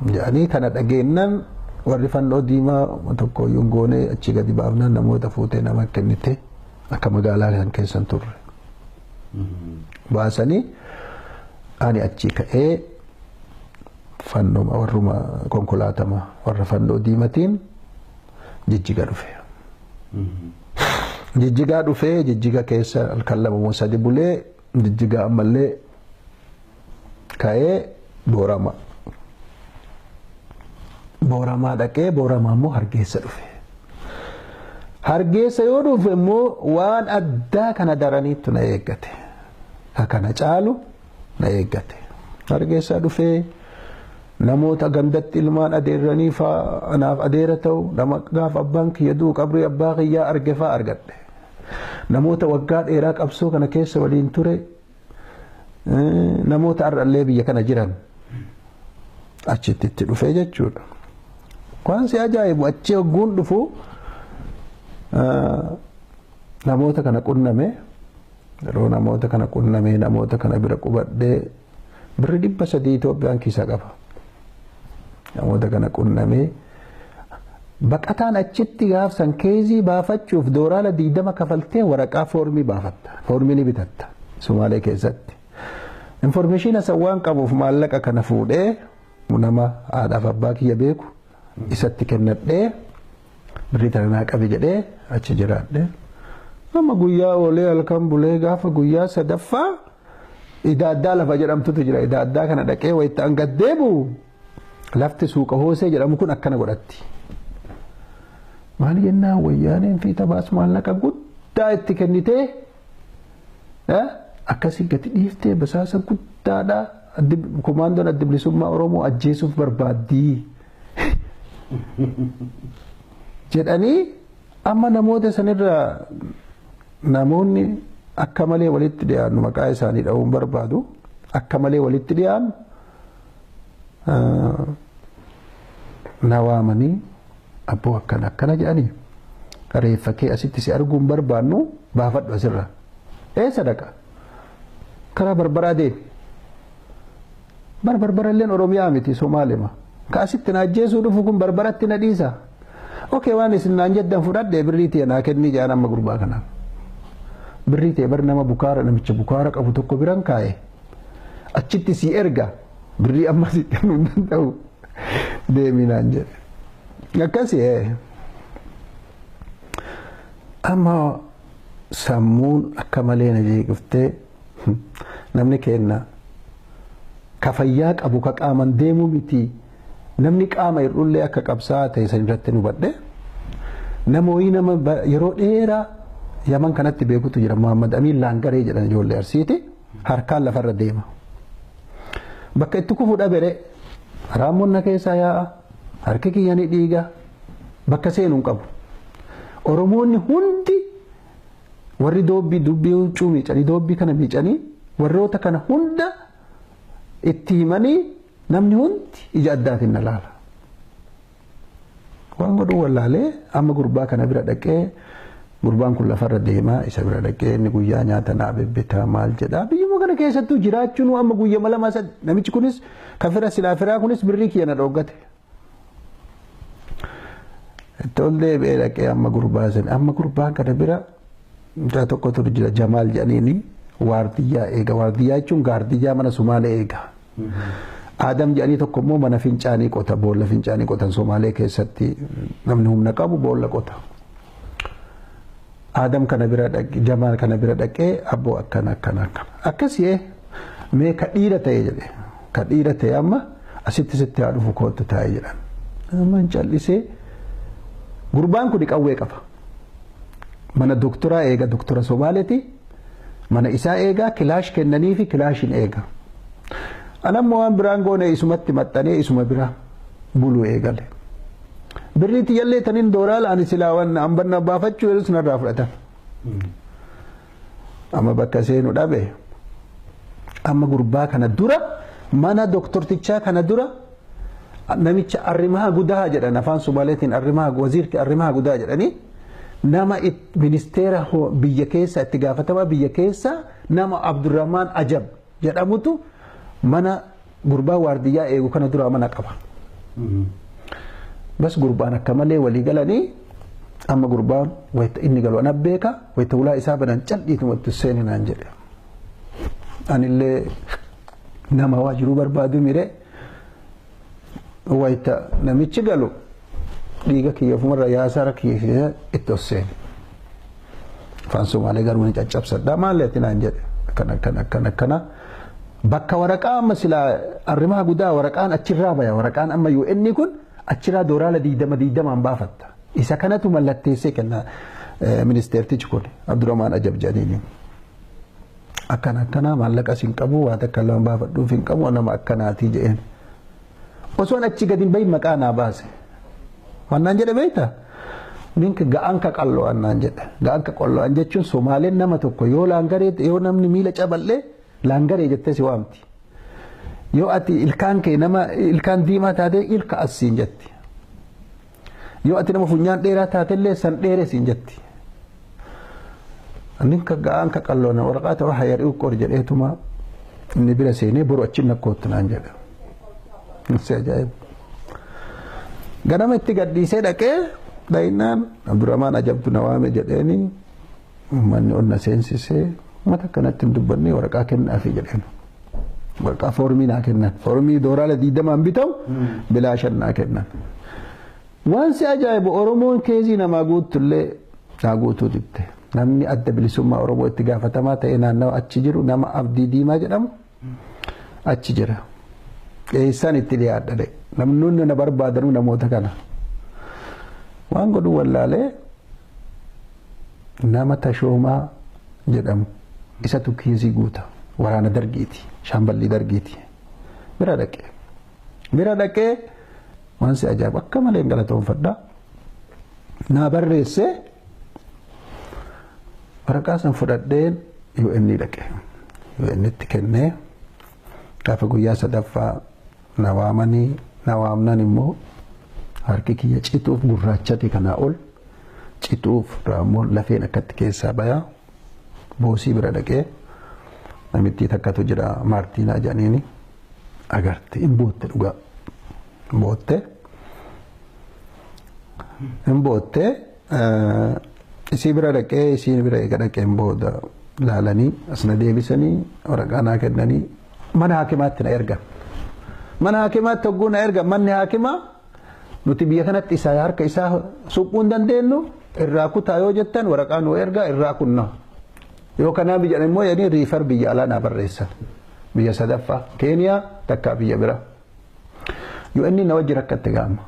jedhanii kana dhageennan warri fannoo diimaa tokko iyyuu goonee achi gadi baafnaan namoota fuutee nama kennite akka magaalaa kan keessan turre. Baasanii ani achi ka'ee fannoo warruma konkolaatama warra fannoo diimatiin Jijjiga dhufe. Jijjigaa dhufee Jijjiga keessa halkan lama moo sadi bulee Jijjiga ammallee ka'ee Boorama. Booramaa dhaqee Booramaa immoo Hargeysa dhufe. Hargeysa yoo dhufe immoo waan addaa kana daraniitu na eeggate. Ka kana caalu na eeggate. Hargeysa dhufee namoota gandatti ilmaan adeeranii faa anaaf adeera ta'u nama gaafa abbaan kiyya du'u qabrii abbaa kiyyaa arge faa argadhe. Namoota waggaa dheeraa qabsoo kana keessa waliin ture namoota har'allee biyya kana jiran achitti itti dhufee jechuudha. Waan si ajaa'ibu achi hogguun dhufu namoota kana qunname yeroo namoota kana qunname namoota kana bira qubadhee birri 300 Itoophiyaan kiisaa qaba. Namoota kana qunnamee baqataan achitti gaafsan keezii baafachuuf dooraala 20 kafaltee waraqaa foormii baafatta. Foormii ni bitatta Sumaalee keessatti. Informeeshinii san waan qabuuf maallaqa kana fuudhee nama haadhaaf abbaa kiyya beeku isatti kennadhee birrii tana naa qabi jedhee achi jiraadhe. Amma guyyaa oolee halkan bulee gaafa guyyaa sadaffaa idaaddaa lafa jedhamtutu jira. Idaaddaa kana dhaqee wayitti an gad deebi'u lafti suuqa hoosee jedhamu kun akkana godhatti. Maal jennaan wayyaaneen fiixa baas maallaqa guddaa itti kennitee akkasii gadi dhiiftee basaasa guddaadha. Komaandoon adda bilisummaa Oromoo ajjeesuuf barbaaddii jedhanii amma namoota sanirraa namoonni akka malee walitti dhiyaannu maqaa isaanii dha'uun barbaadu akka malee walitti dhiyaannu na waamanii abboo akkana akkana jedhanii reeffa kee asitti si arguun barbaannu baafadhu asirra. Eessa dhaqa? Karaa Barbaraa deemi. Barbaralleen Oromiyaa miti Somaalema. Ka asitti na ajjeesuu dhufu kun Barbaratti na dhiisa. Okee waan isin naan jedhan fudhadhee birrii ta'e naa kennii jedhan amma gurbaa kanaaf. Birrii ta'e bar nama bukaara namicha bukaara qabu tokko biran kaa'e. Achitti si erga birrii amma si kennuu hin danda'u deemi naan jedhe. Akkasi amma sammuun akka malee na jeeqaftee namni kenna ka fayyaa qabu ka qaaman deemuu miti namni qaama hir'ullee akka qabsaa ta'e san irratti nu badhe nama wayii nama yeroo dheeraa Yaman kanatti beekutu jira Muhammad Amiin Laangaree jedhan ijoollee Arsiiti harkaan lafarra deema. Bakka itti kufu dhabere raammoon na keessaa yaa'a harki kiyya ni dhiiga bakka seenu hin qabu. Oromoonni hundi warri doobbii dubbii huccuu miicanii doobbii kana miicanii warroota kana hunda itti himanii namni hundi ija addaatiin na laala. Waan godhuu wallaalee amma gurbaa kana bira dhaqee gurbaan kun lafarra deemaa isa bira dhaqee inni guyyaa nyaata naa bebbetaa maal jedhaa biyyuma kana keessattuu jiraachuun amma guyyama lama sadi namichi kunis kafira silaa firaa kunis birrii kiyya na dhoggate. Itti ol deebi'ee dhaqee amma gurbaa sana amma gurbaan kana bira mucaa tokkotu jira Jamaal jedhaniini waardiyyaa eega waardiyyaa jechuun gaardiyyaa mana Sumaalee eega. Aadam jedhanii tokko immoo mana fincaanii qota boolla fincaanii qotan Somaalee keessatti namni humna qabu boolla qota. Aadam kana bira dhaqee Jamaal kana bira dhaqee abboo akkana akkana akkana akkasii mee ka dhiira ta'e jedhe ka dhiira ta'e amma asitti sitti haa dhufu kootu taa'e jedhan. Amma hin callisee gurbaan kun qawwee qaba. Mana doktoraa eega doktora Somaaleeti mana isaa eegaa kilaash kennanii fi kilaashin eega. Anammoo waan biraan goone isumatti maxxanee isuma bira buluu eegale. Birrii tiyyallee taniin dooraal ani silaa waan hambanna baafachuu yeroo sunarraa fudhatan. Amma bakka seenu dhabe amma gurbaa kana dura mana doktortichaa kana dura namicha arrimaha gudaa jedhan afaan Somaaleetiin arrimaha waziirki arrimaha gudaa jedhanii nama ministeera biyya keessa itti gaafatamaa biyya keessa nama Abdurrahmaan Ajab jedhamutu mana gurbaa waardiyyaa eegu kana dura mana qaba. Bas gurbaan akka malee walii galanii amma gurbaan wayita inni galu ana beeka wayita ulaa isaa banan calliitumatti seeni naan jedhe. Anillee nama waa jiruu barbaadu mire wayita namichi galu dhiiga kiyya ofumarra yaasaara kiyya itti ol seeni. Afaan Somaalee garuu ni caccabsadha maal ati naan jedhe akkana akkana akkana akkana. Bakka waraqaa amma silaa arrimaa gudaa waraqaan achirraa baya waraqaan amma yoo inni kun achirraa dooraala 20-20 baafatta. Isa kanatu mallatteessee kenna ministeertichi kun Abdurrahmaan Ajab jedhaniini. Akkana akkana maallaqas hin qabu waa takka lama baafadhuuf hin qabu nama akkanaatii jedheen. Osoon achi gadi hin bahin maqaa naa baase. Wannaan jedhe beektaa? Ninka ga'anka qallo'an naan jedhe. Ga'anka qallo'an jechuun Somaaleen nama tokko yoo laangaree yoo namni miila caballee laangaree jettee si waamti. Yoo ati ilkaan kee nama ilkaan diimaa taate ilka asiin jetti. Yoo ati nama funyaan dheeraa taate illee san dheere siin jetti. Ninka ga'anka qallo'an waraqaa ta'uu hayyarii qor jedheetuma inni bira seenee boru achi nakkootti naan jedhe. Si ajaa'ibu. Ganama itti gadhiisee dhaqee dha'innaan Abdurrahmaan Ajabtu na waame jedheeni manni ol na seensisee mata akkanatti hin dubbanne waraqaa kennaafi jedheen. Waraqaa foormii naa kennan. Foormii dooraala 20 bitamu bilaashan naa kennan. Waan si ajaa'ibu Oromoon keezii namaa guuttullee naa guutuu dibte. Namni adda bilisummaa Oromoo itti gaafatamaa ta'e naannawa achi jiru nama Abdii Diimaa jedhamu achi jira. Eessaan itti dhiyaadha dhe. Namni na barbaadanuu namoota kana. Waan godhu wallaalee nama Tashoomaa jedhamu isatu kiisii guuta waraana dargiiti shaamballii dargiiti bira dhaqee bira dhaqee waan si ajaa'ibu akka malee hin galatoonfadha naa barreessee waraqaa san fudhadheen UN dhaqe UN itti kennee gaafa guyyaa sadaffaa na waamanii na waamnan immoo harki kiyya cituuf gurraachate kanaa ol cituuf raammoon lafeen akkatti keessaa bayaa boosii bira dhaqee namittii takkatu jira Maartiinaa jedhaniini agarte hin bootte dhugaa bootte hin bootte isii bira dhaqee isiin bira eega dhaqeen booda laalanii as na deebisanii waraqaa naa kennanii mana haakimaatti na ergan. Mana haakimaatti hogguu na ergan manni haakimaa nuti biyya kanatti isaa harka isaa suphuu hin dandeenyu irraa kutaa yoo jettan waraqaa nu ergaa irraa kunna. Yoo kanaa biyya immoo jedhanii riifar biyya alaa naa barreessan. Biyya sadaffaa Keeniyaa takkaa biyya bira. Yoo inni na wajji rakkatte gaama.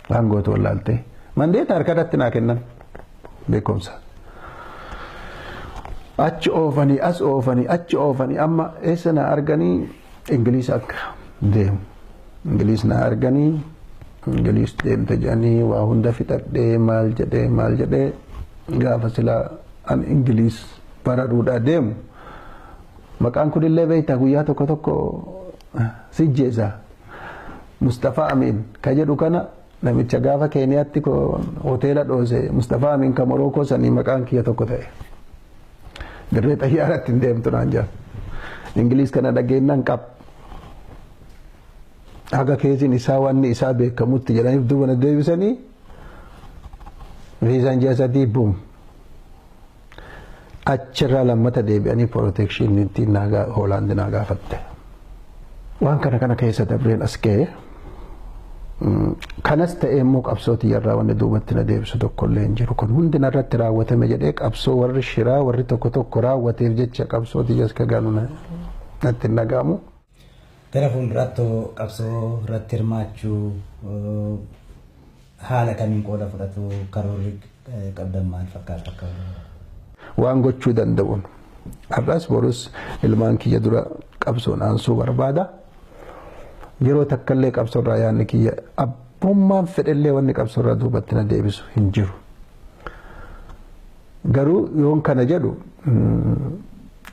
Waan gootu wallaaltee. Mandeeta harka irratti naa kennan beekumsa. Achi oofanii as oofanii achi oofanii amma eessa na arganii Ingiliis akka deemu. Ingiliis na arganii Ingiliis deemte jedhanii waa hunda fixadhee maal jedhee maal jedhee gaafa silaa an Ingiliis bararuudhaa deemu. Maqaan kunillee beektaa guyyaa tokko tokko sijjeessa. Mustafaa Amiin ka jedhu kana namicha gaafa Keeniyaatti hoteela dhoose Mustafaa Amiin ka Morookoo sanii maqaan kiyya tokko ta'e. Dirree xayyaaratti hin deemtu naan jedhan. Ingiliis kana dhageenyaan qab. Haga keessiin isaa wanni isaa beekamutti jedhaniif duuba na deebisanii viizaan ji'a 3 bum. Achirraa lammata deebi'anii protekshinii Hoolaandi naa gaafatte. Waan kana kana keessa dabreen as ga'e. Kanas ta'ee immoo qabsoo tiyyarraa wanni duubatti na deebisu tokkollee hin jiru. Kun hundi narratti raawwatame jedhee qabsoo warri shiraa warri tokko tokko raawwateef jecha qabsoo tiyyas ka ganu natti hin dhaga'amu. Gara fuulduraatti qabsoo irratti hirmaachuu haala kamiin qooda fudhatu karoorri qabdan maal fakkaata akka? Waan gochuu danda'uun har'as borus ilmaan kiyya dura qabsoon aansuu barbaada. Yeroo takkallee qabsoorraa yaadni kiyya abbummaan fedhellee wanni qabsoorraa duubatti na deebisu hin jiru. Garuu yoon kana jedhu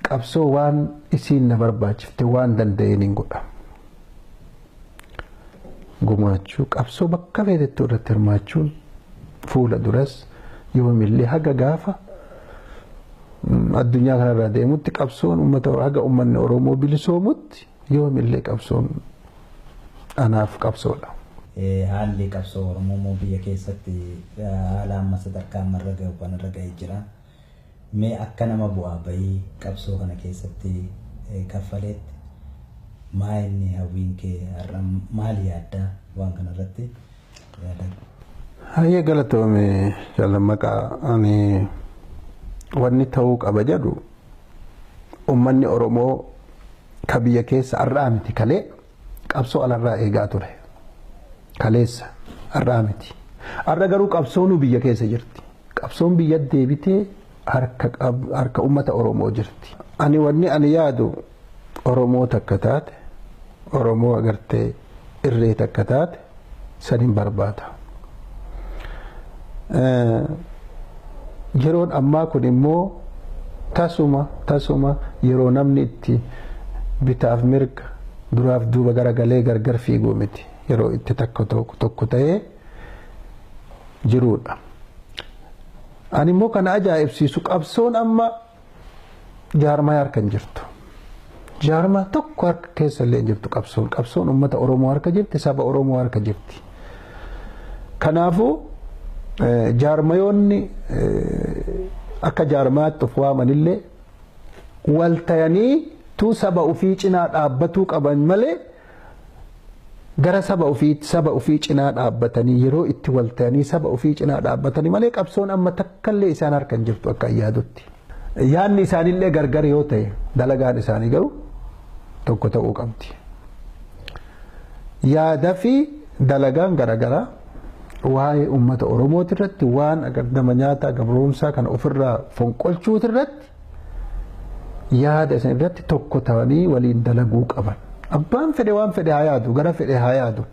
qabsoo waan isiin na barbaachifte waan danda'een hin godha. Gumaachuu qabsoo bakka feetettu irratti hirmaachuun fuula duras yoomillee haga gaafa addunyaa kanarraa deemutti qabsoon uummata haga uummanni Oromoo bilisoomutti yoomillee qabsoon anaaf qabsoodha. Haalli qabsoo Oromoo immoo biyya keessatti haala amma sadarkaa ammarra gahu kanarra gahee jira. Mee akka nama bu'aa bahii qabsoo kana keessatti kaffaleetti maa inni hawwiin kee har'a maal yaaddaa waan kanarratti yaadan? Hayyee galatoome jaalamaqaa ani wanni ta'uu qaba jedhu uummanni Oromoo ka biyya keessa har'aa miti kalee qabsoo alarraa eegaa ture. Kaleessa har'aa miti. Har'a garuu qabsoonuu biyya keessa jirti. Qabsoon biyya deebitee harka uummata Oromoo jirti. Ani wanni ani yaadu Oromoo takka taate, Oromoo agartee irree takka taate saniin barbaada. Yeroon ammaa kun immoo tasuma yeroo namni itti bitaaf mirga duraaf duuba garagalee gargar fiiguu miti. Yeroo itti takka tokko ta'ee jiruudha. Ani immoo kana ajaa'ibsiisu qabsoon amma jaarmaa harka hin jirtu. Jaarmaa tokko harka keessa illee hin jirtu qabsoon. Qabsoon uummata Oromoo harka jirti, saba Oromoo harka jirti. Kanaafuu jaarmayoonni akka jaarmaatti of waamanillee wal tayanii tu saba ofii cinaa dhaabbatuu qaban malee gara saba ofii cinaa dhaabbatanii yeroo itti wal tayanii saba ofii cinaa dhaabbatanii malee qabsoon amma takkallee isaan harka hin jirtu akka yaadutti. Yaadni isaanillee gargar yoo ta'e dalagaan isaanii garuu tokko ta'uu qabdi. Yaada fi dalagaan garagaraa waa'ee uummata Oromooti irratti waan nama nyaataa gabroomsaa kana ofirraa fonqolchuuti irratti yaada isan irratti tokko ta'anii waliin dalaguu qaban. Abbaan fedhe waan fedhe haa yaadu gara fedhe haa yaadu.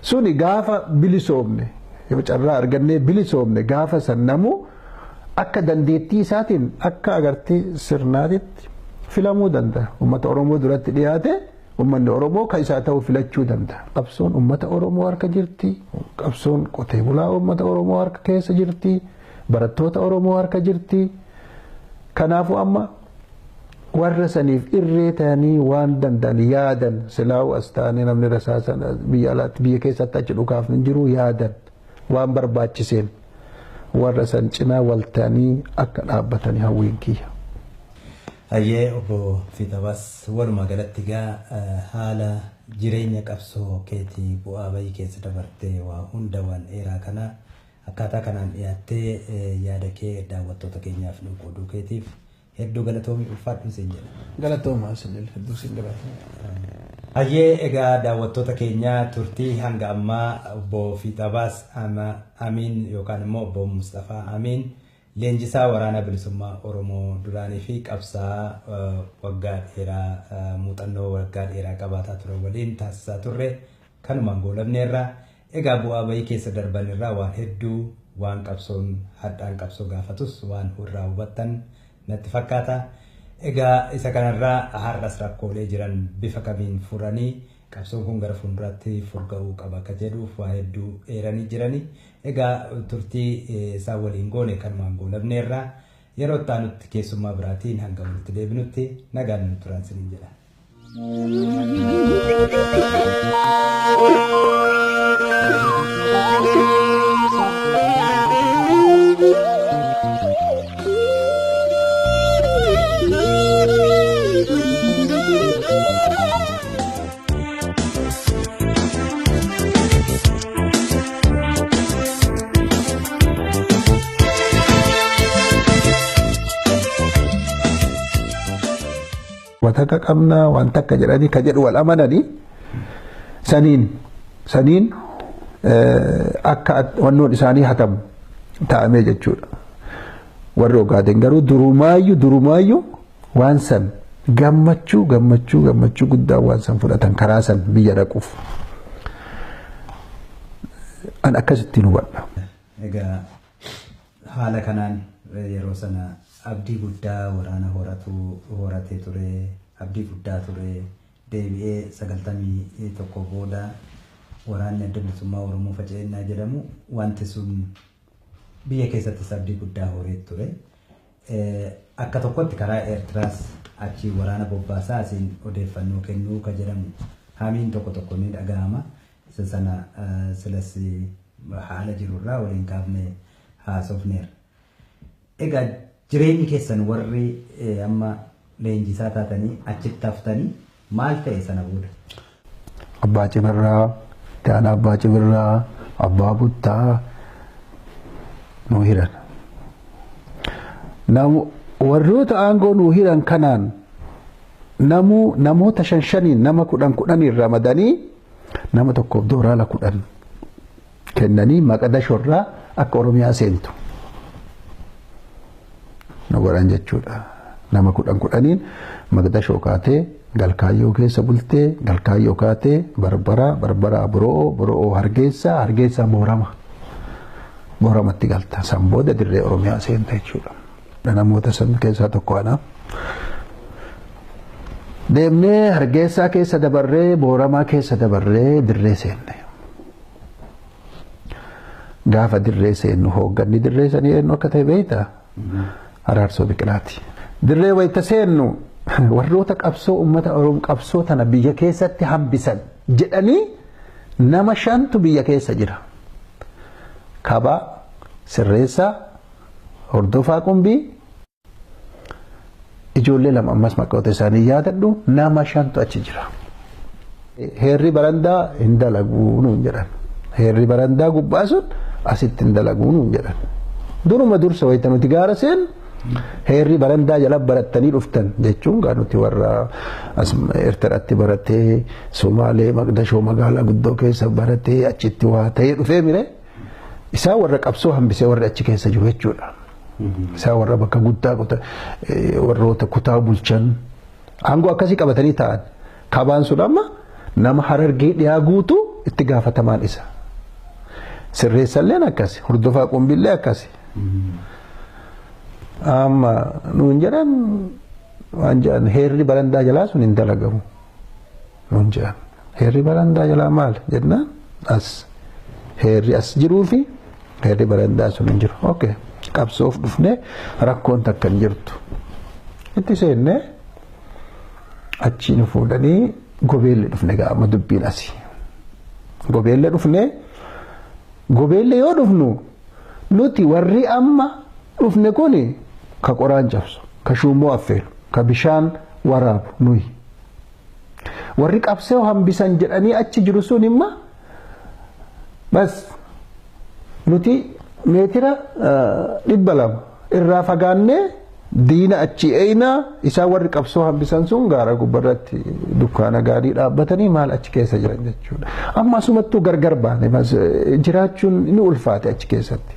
Suni gaafa bilisoomne yoo carraa argannee bilisoomne gaafa san namuu akka dandeettii isaatiin akka agartee sirnaatitti filamuu danda'a. Uummata Oromoo duratti dhiyaate uummanni Oromoo kan isaa ta'u filachuu danda'a. Qabsoon uummata Oromoo harka jirti. Qabsoon qotee bulaa uummata Oromoo harka keessa jirti. Barattoota Oromoo harka jirti. Kanaafuu amma warra saniif irree ta'anii waan danda'an yaadan silaa'u as ta'anii namni rasaasan biyya alaatti biyya keessatti achi dhukaaf hin jiru yaadan waan barbaachiseen warra san cinaa wal ta'anii akka dhaabbatanii hawwiin kiyya. Hayyee obbo Fiixabaas walumaa galatti egaa haala jireenya qabsoo keetii bu'aa bahii keessa dabartee waa hunda waan dheeraa kana akkaataa kanaan dhiyaattee yaada kee daawwattoota keenyaaf nu qooduu keetiif hedduu galatoomii ulfaadhu siin jedha. Galatoomaa isin hedduu siin galatooma. Hayyee egaa daawwattoota keenyaa turtii hanga ammaa obbo Fiixabaas Amiin yookaan immoo obbo Mustafaa Amiin leenjisaa waraana bilisummaa Oromoo duraanii fi qabsaa waggaa dheeraa muuxannoo waggaa dheeraa qabaataa ture waliin taasisaa turre kanumaan goolabneerra. Egaa bu'aa bahii keessa darban irraa waan hedduu waan qabsoon hadhaan qabsoo gaafatus waan irraa hubattan natti fakkaata. Egaa isa kanarraa har'as rakkoolee jiran bifa kamiin furanii qabsoon kun gara fuulduraatti furga'uu qaba akka jedhuuf waa hedduu eeranii jiranii. Egaa turtii isaan waliin goone kanumaan goolabneerra yeroo itti aanutti keessummaa biraatiin hanga walitti deebinutti nagaan nu turaa isiniin jedha. Waan takka qabna waan takka jedhanii ka jedhu wal amananii saniin akka wannoon isaanii hatamu ta'amee jechuudha. Warri Ogaaden garuu durumaayyuu waan san gammachuu guddaa waan san fudhatan karaa san biyya dhaquuf. An akkasittiin hubadha. Egaa haala kanaan yeroo sana abdii guddaa waraana horatee ture, abdii guddaa ture, deebi'ee 91 booda waraanni Adda Bilisummaa Oromoo faca'inaa jedhamu wanti sun biyya keessattis abdii guddaa horee ture. Akka tokkotti karaa Eertiraas achi waraana bobbaasaa asiin odeeffannoo kennuu ka jedhamu hamiin tokko tokko ni dhaga'ama. Isa sana silas haala jirurraa waliin kaafne haasofneerra. Egaa jireenyi keessan warri amma leenjisaa taatanii achitti haftanii maal ta'e sana booda? Abbaa Cimirraa, Taanaa Abbaa Cimirraa, Abbaa Buttaa nuu hiran. Warroota aangoo nuu hiran kanaan namoota 5-5 nama 10-10 ramadanii nama tokkoof dooraala 10 kennanii Maqadashorraa akka Oromiyaa seentu. Nu godhan jechuudha. Nama 10-10 Maqadashoo kaatee Galkaayyoo keessa bultee Galkaayyoo kaatee Barbaraa Boro'oo Hargeysaa Boorama. Booramatti galta. San booda dirree Oromiyaa seenta jechuudha. Namoota san keessaa tokko ana. Deemnee Hargeysaa keessa dabarree Booramaa keessa dabarree dirree seenne. Gaafa dirree seennu hoogganni dirree sanii eenyu akka ta'e beektaa? Araarsoo Biqilaati. Dirree wayita seennu warroota qabsoo uummata Oromoo qabsoo tana biyya keessatti hambisan jedhanii nama 5tu biyya keessa jira. Kabaa, Sirreessaa, Hordofaa Qumbii, ijoollee 2 ammas maqoota isaanii yaadadhu nama 5tu achi jira. Heerri barandaa hin dalaguu nuun jedhan. Heerri barandaa gubbaa sun asitti hin dalaguu nuun jedhan. Duruma dursa wayita nuti gaara seen heerri barandaa jala barattanii dhuftan jechuun gaa nuti warra as Eertiraatti baratee Somaalee Maqdashoo magaalaa guddoo keessa baratee achitti waa ta'ee dhufee mire isaan warra qabsoo hambisee warra achi keessa jiru jechuudha. Isaan warra bakka guddaa warroota kutaa bulchan aangoo akkasii qabatanii ta'an kabaan sun amma nama Harargee dhiyaa guutuu itti gaafatamaan isa. Sirreessalleen akkasi, Hordofaa Qumbillee akkasi. Amma nuun jedhan waan jedhan heerri barandaa jalaa sun hin dalagamu. Nuun jedhan heerri barandaa jalaa maal jennaan as heerri as jiruu fi heerri barandaa sun hin jiru. Okay. Qabsoof dhufnee rakkoon takka hin jirtu. Itti seennee achi nu fuudhanii Gobeellee dhufne gaama dubbiin asii. Gobeellee dhufnee Gobeellee yoo dhufnu nuti warri amma dhufne kuni ka qoraan cabsu, ka shuummoo affeelu, ka bishaan waraabu nuyi. Warri qabsoo hambisan jedhanii achi jiru sun imma bas nuti meetira 200 irraa fagaannee diina achi eeyna isaan warri qabsoo hambisan sun gaara gubbarratti dukkaana gaarii dhaabbatanii maal achi keessa jiran jechuudha. Amma asumattuu gargar baane jiraachuun ni ulfaate achi keessatti.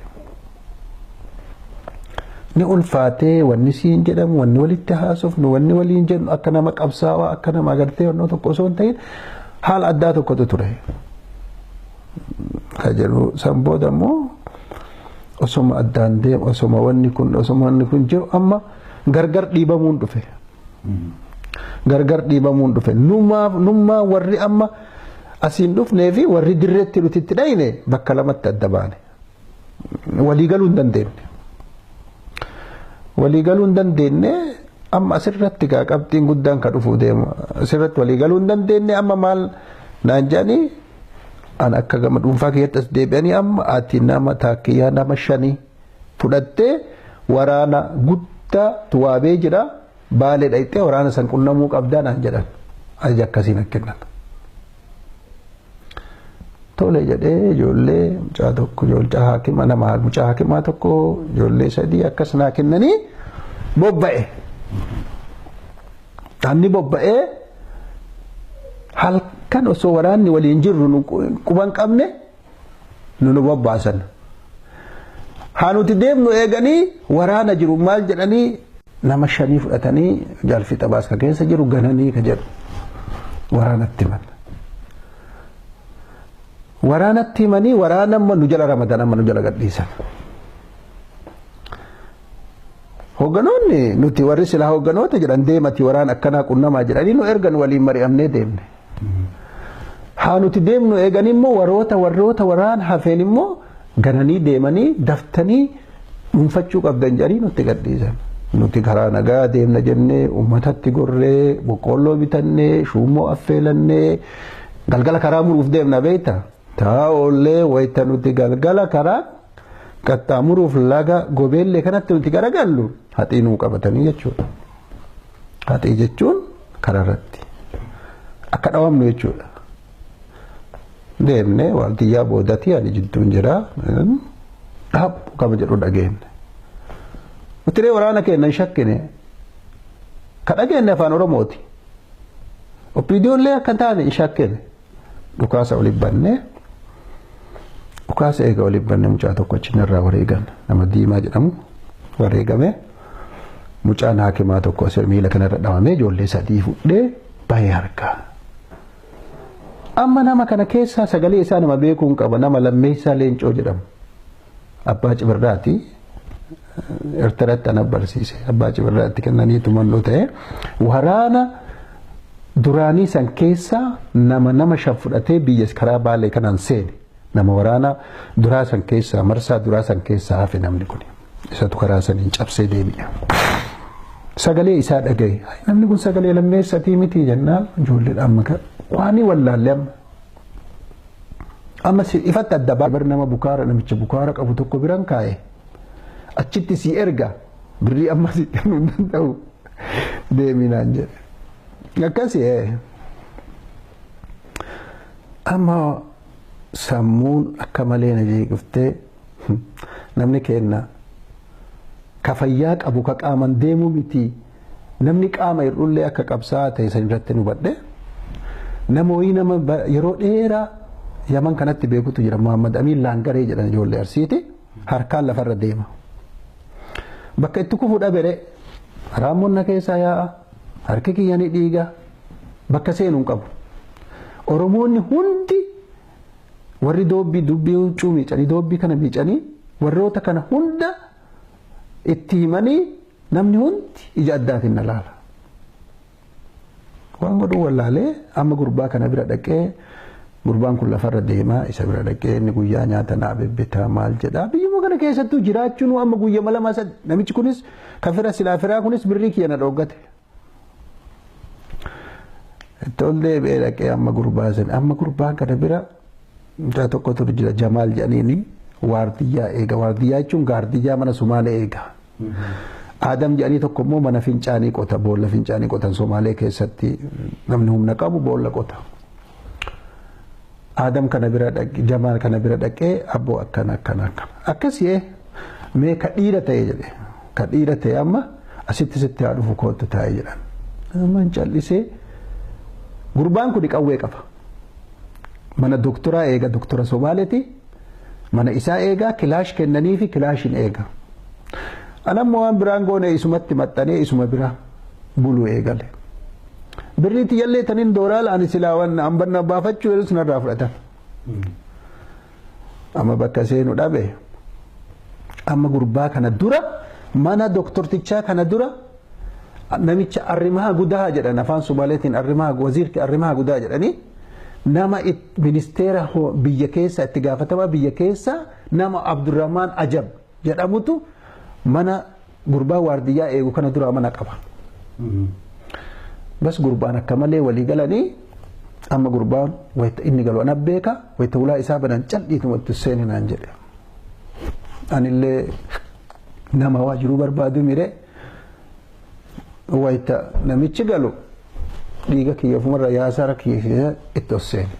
Ni ulfaatee wanni siin jedhamu wanni walitti haasofnu wanni waliin jennu akka nama qabsaawaa akka nama agartee wannoo tokko osoo hin ta'in haala addaa tokkotu ture. Ka jedhu san booda immoo osoma addaan deemu osoma wanni kun jiru amma gargar dhiibamuun dhufe. Gargar dhiibamuun dhufe. Nummaa warri amma asiin dhufnee fi warri dirreetti nuti itti dhayne bakka lamatti adda baane. Walii galuu hin dandeenye. Walii galuu hin dandeenye amma asirratti gaa qabxiin guddaan ka dhufuu deema. Asirratti walii galuu hin dandeenye amma maal naan jedhanii an akka gama dhuunfaa keessatti as deebi'anii amma ati nama taakkiyaa nama 5 fudhattee waraana guddaa tuwaabee jira baalee dhayxee waraana san qunnamuu qabdaa naan jedhan. Ajaja akkasiin akka kennan. Tole jedhee ijoollee mucaa tokko ijoollee haakima nama mucaa haakimaa tokko ijoollee 3 akkas naa kennanii bobba'e. Anni bobba'ee halkan osoo waraanni waliin jirru nu quban qabne nu bobbaasan. Haa nuti deemnu eeganii waraana jiru maal jedhanii nama 5 fudhatanii jaalfixa baaska keessa jiru gananii ka jedhu waraanatti himan. Waraanatti himanii waraana amma nu jala ramadan amma nu jala gadhiisan. Hoogganoonni nuti warri silaa hoogganoota jedhan deemati waraana akkanaa qunnamaa jedhanii nu ergan waliin mari'amnee deemne. Haa nuti deemnu eeganii immoo warroota waraana hafeen immoo gananii deemanii daftanii dhuunfachuu qabdan jedhanii nutti gadhiisan. Nuti karaa nagaa deemna jennee uummatatti gorree boqqoolloo bitannee shuummoo affeelannee galgala karaa muruuf deemna beekta. Taa'ollee wayita nuti galgala karaa qaxxaamuruuf laga gobeellee kanatti nuti garagallu haxii nuu qabatanii jechuudha. Haxii jechuun karaa irratti akka dhawamnu jechuudha. Deemnee waardiyyaa boodatti ani jidduun jira dhaabbu qaba jedhu dhageenye. Nuti waraana keenya hin shakkine ka dhageenye afaan Oromooti. Oppiidiyoollee akka taane hin shakkine dhukaasa oliif bannee dhukaasa eega oliif bannee mucaa tokko achi irraa wareegan nama Diimaa jedhamu wareegame mucaan haakimaa tokko asir miila kanarra dhawamee ijoollee 3 fudhee bahee harkaa. Amma nama kana keessaa sagalee isaa nama beekuu hin qaba nama Lammeessaa Leencoo jedhamu abbaa Cibirraati. Eertiraatti ana barsiise abbaa Cibirraatti kennanii tumannoo ta'e waraana duraanii san keessaa nama 5 fudhatee biyya karaa Baalee kanaan seene nama waraana duraa san keessaa marsaa duraa san keessaa hafe namni kun isatu karaa saniin cabsee deebi'a. Sagalee isaa dhagaye namni kun sagalee Lammeessatii miti jennaan ijoolleen amma waan wallaalle amma ifatti adda baa nama bukaara namicha bukaara qabu tokko biran kaa'e. Achitti si erga birrii amma si kennuu hin danda'u deeminaan jedhe. Akkasii amma sammuun akka malee na jeeqiftee namni kenna ka fayyaa qabu ka qaaman deemuu miti namni qaama hir'ullee akka qabsaa ta'e san irratti nu badhe nama wayii nama yeroo dheeraa Yaman kanatti beekutu jira Muhammad Amiin Laangaree jedhan ijoollee Arsiiti harkaan lafarra deema. Bakka itti kufu dhabere raammoon na keessaa yaa'a harki kiyya ni dhiiga bakka seenu hin qabu. Oromoonni hundi warri doobbii dubbii huccuu miicanii doobbii kana miicanii warroota kana hunda itti himanii namni hundi ija addaatiin na laala. Waan godhu wallaalee amma gurbaa kana bira dhaqee gurbaan kun lafarra deemaa isa bira dhaqee inni guyyaa nyaata naa bebbetaa maal jedhaa biyyuma kana keessattuu jiraachuun amma guyyaa 2 3 namichi kunis kafira silaa firaa kunis birrii kiyya na dhoggate. Itti ol deebi'ee dhaqee amma gurbaa sana amma gurbaan kana bira mucaa tokkotu jira Jamaal jedhaniini waardiyyaa eega waardiyyaa jechuun gaardiyyaa mana Sumaalee eega. Adam jedhanii tokko immoo mana fincaanii qota boolla fincaanii qotan Somaalee keessatti namni humna qabu boolla qota. Adam kana bira dhaqee Jamaal kana bira dhaqee abboo akkana akkana akkana akkasii mee ka dhiira ta'e jedhe ka dhiira ta'e amma asitti sitti haa dhufu kootu taa'e jedhan. Amma hin callisee gurbaan kun qawwee qaba. Mana doktoraa eega doktora Somaaleeti mana isaa eegaa kilaash kennanii fi kilaashin eega. Anammoo waan biraan goone isumatti maxxanee isuma bira buluu eegale. Birrii tiyyallee taniin dooraala ani silaa waan hambanna baafachuu jedhu sinarraa fudhatan. Amma bakka seenu dhabe amma gurbaa kana dura mana doktortichaa kana dura namicha arrimaa gudaa jedhan afaan Somaaleetiin arrimaa waziirki arrimaa gudaa jedhanii nama ministeera biyya keessa itti gaafatamaa biyya keessa nama Abdurrahmaan Ajab jedhamutu mana gurbaa waardiyyaa eegu kana dura mana qaba. Bas gurbaan akka malee walii galanii amma gurbaan wayita inni galu ana beeka wayita ulaa isaa banan calliitumatti seeni naan jedhe. Anillee nama waa jiruu barbaadu mire wayita namichi galu dhiiga kiyya ofumarra yaasaara kiyya itti ol seeni.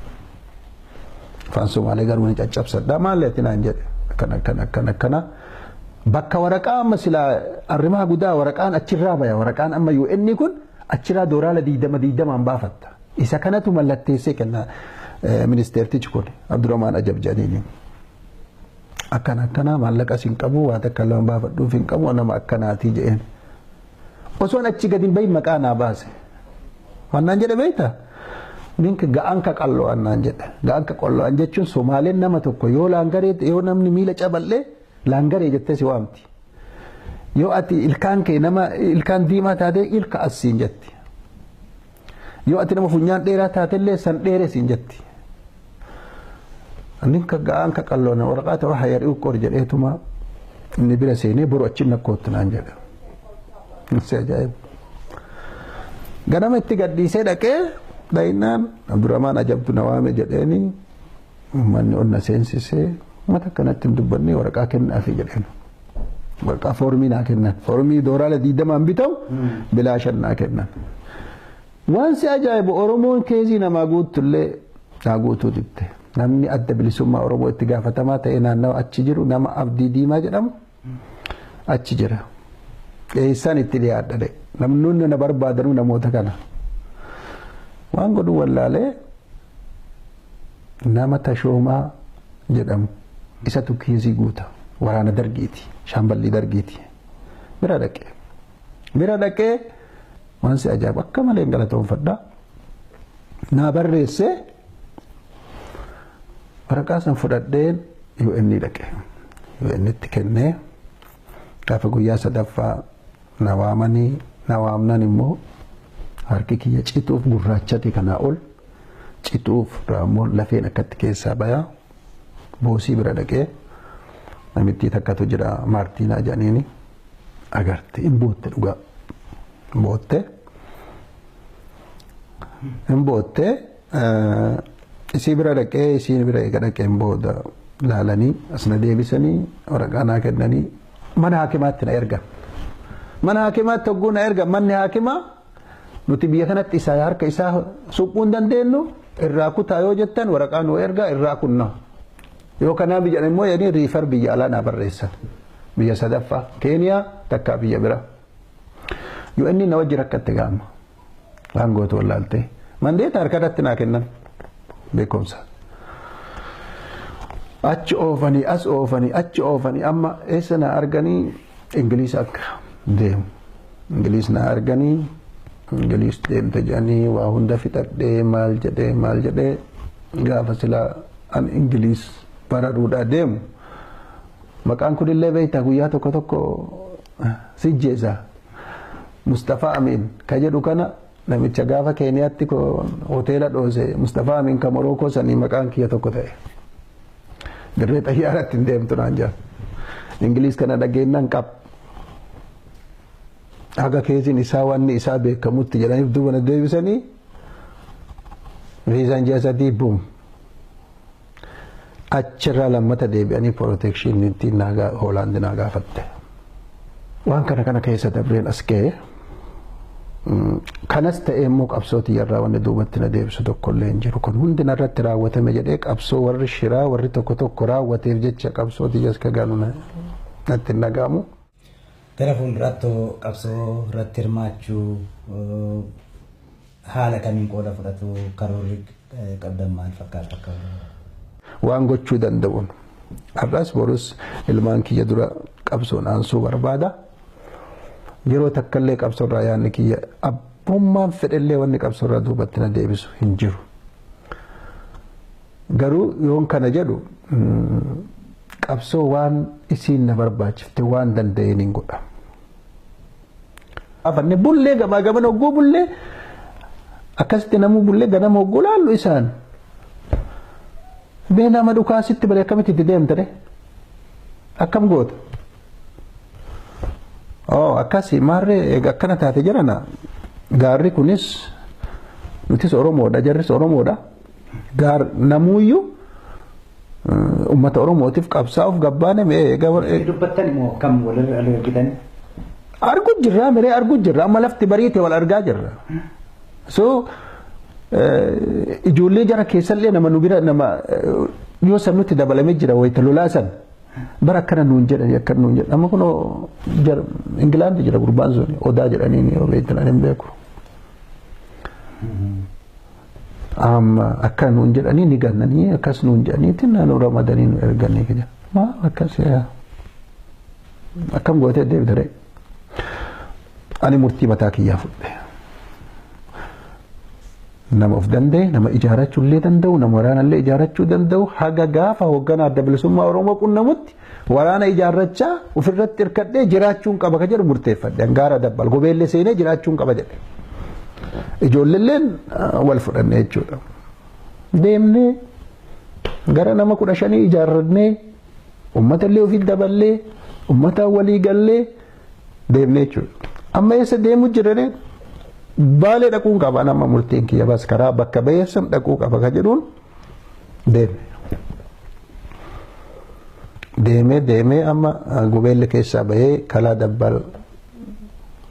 Afaan Somaalee garuu ni caccabsadha maal ati naan jedhe akkana akkana akkana akkana. Bakka waraqaa amma silaa arrimaa gudaa waraqaan achirraa baya waraqaan amma UN kun Achiraa dooraala 20-20 baafatta. Isa kanatu mallatteessee kenna ministeertichi kun Abdurrahmaan Ajab jedhaniini. Akkana akkana maallaqas hin qabu waa takka lama baafadhuuf hin qabu nama akkanaatii jedheen. Osoon achi gadi hin bahin maqaa naa baase. Wannaan jedhe beektaa? Ninka ga'an ka qallo'an naan jedhe. Ga'an ka qallo'an jechuun Somaaleen nama tokko yoo laangaree yoo namni miila caballee laangaree jettee si waamti. Yoo ati ilkaan kee nama ilkaan diimaa taate ilka as siin jetti. Yoo ati nama funyaan dheeraa taatellee san dheere siin jetti. Ninka ga'an ka qallo'an waraqaa ta'uu hayyarii qor jedheetuma inni bira seenee boru achi nakkootti naan jedhe. Si ajaa'iba. Ganama itti gadhiisee dhaqee dhaynaan Abdurrahmaan Ajabtu na waame jedheeni manni ol na seensisee mata akkanatti hin dubbanne waraqaa kennaafi jedheen. Waraqaa foormii naa kennan. Foormii dooraala 20 bitamu bilaashan naa kennan. Waan si ajaa'ibu Oromoon keezii namaa guuttullee naa guutuu dibte. Namni adda bilisummaa Oromoo itti gaafatamaa ta'e naannawa achi jiru nama Abdii Diimaa jedhamu achi jira. Eessaan itti dhiyaadha. Namni na barbaadanuu namoota kana. Waan godhu wallaalee nama Tashoomaa jedhamu isatu kiisii guuta waraana dargiiti shaamballii dargiiti bira dhaqee waan si ajaa'ibu akka malee galatoonfadha naa barreessee waraqaa san fudhadheen UN dhaqe UN'tti kennee gaafa guyyaa sadaffaa na waamanii na waamnan immoo harki kiyya cituuf gurraachate kanaa ol cituuf raammoo lafeen akkatti keessaa bayaa boosii bira dhaqee namittii takkatu jira Maartiinaa jedhaniini agarte hin bootte dhugaa hin bootte isii bira dhaqee isiin bira eega dhaqeen booda laalanii as na deebisanii waraqaa naa kennanii mana haakimaatti na erga. Mana haakimaatti hogguu na erga manni haakimaa nuti biyya kanatti isaa harka isaa suphuu hin dandeenyu irraa kutaa yoo jettan waraqaa nu ergaa irraa kunna. Yoo kanaa biyya immoo jedhanii riifar biyya alaa naa barreessan. Biyya sadaffaa Keeniyaa takkaa biyya bira. Yoo inni na wajji rakkatte gaama. Waan gootu wallaaltee. Mandeeta harka irratti naa kennan beekumsa. Achi oofanii as oofanii achi oofanii amma eessa na arganii Ingiliis akka deemu. Ingiliis na arganii Ingiliis deemte jedhanii waa hunda fixadhee maal jedhee gaafa silaa an Ingiliis bararuudhaa deemu. Maqaan kunillee beektaa guyyaa tokko tokko sijjeessa. Mustafaa Amiin ka jedhu kana namicha gaafa Keeniyaatti hoteela dhoose Mustafaa Amiin ka Morookoo sanii maqaan kiyya tokko ta'e. Dirree xayyaaratti hin deemtu naan jedhan. Ingiliis kana dhageenyaan qaba. Haga keessiin isaa wanni isaa beekamutti jedhaniif duuba na deebisanii viizaan ji'a 3 buum. Achirraa lammata deebi'anii protekshinii Hoolaandi naa gaafatte. Waan kana keessa dabreen as ga'e. Kanas ta'e immoo qabsoo tiyyarraa wanni duubatti na deebisu tokkollee hin jiru. Kun hundi narratti raawwatame jedhee qabsoo warri shiraa warri tokko tokko raawwateef jecha qabsoo tiyyas ka ganu natti hin dhaga'amu. Gara fuulduraatti qabsoo irratti hirmaachuu haala kamiin qooda fudhatu karoorri qabdan maal fakkaata? Waan gochuu danda'uun har'as borus ilmaan kiyya dura qabsoon aansuu barbaada. Yeroo takkallee qabsoorraa yaadni kiyya abbummaan fedhellee wanni qabsoorraa duubatti na deebisu hin jiru. Garuu yoon kana jedhu qabsoo waan isiin na barbaachifte waan danda'een hin godha. Afanne bullee gamaa gamana hogguu bullee akkasitti namuu bullee ganama hogguu laallu isaan. Mee nama dhukaasitti bare akkamitti itti deemtare? Akkam goota? Oh akkasi maarree akkana taate jirana gaarri kunis nutis Oromoodha jarris Oromoodha. Gaar namuuyyuu uummata Oromootiif qabsaa'uuf gabbaane mee Dubbattan immoo kam walirra argitan? Argu jirra miree argu jirra amma lafti bariite wal argaa jirra. So ijoollee jara keessallee nama nu bira nama yoo san nutti dabalamee jira wayita lolaa san bara akkana nuun jedhan akkana nuun jedhan amma kunoo jara Ingilaandi jira gurbaan sun odaa jedhanii yoo beektan ani hin beeku. Amma akka nuun jedhanii ni gannanii akkas nuun jedhaniitti naannoo ramadanii nu erganii jedha. Maal akkas yaa akkam gootee deebite ree. Ani murtii mataa kiyyaa fudhe. Nama of danda'e, nama ijaarachuu illee danda'u, nama waraana illee ijaarachuu danda'u, haga gaafa hoogganaa adda bilisummaa Oromoo qunnamutti waraana ijaarrachaa ofirratti hirkadhee jiraachuun qaba ka jedhu murteeffadhe. Hangaara dabbal gobeellee seenee jiraachuun qaba jedhe. Ijoolleelleen wal fudhanne jechuudha. Deemnee gara nama 15 ijaarrannee uummata illee ofitti daballee uummata walii gallee deemnee jechuudha. Amma eessa deemu jirree Baalee dhaquun qaba nama murteen kiyya bas karaa bakka bayeessan dhaquu qaba ka jedhuun deeme. Deemee deemee amma gobeelle keessaa bahee kalaa dabbal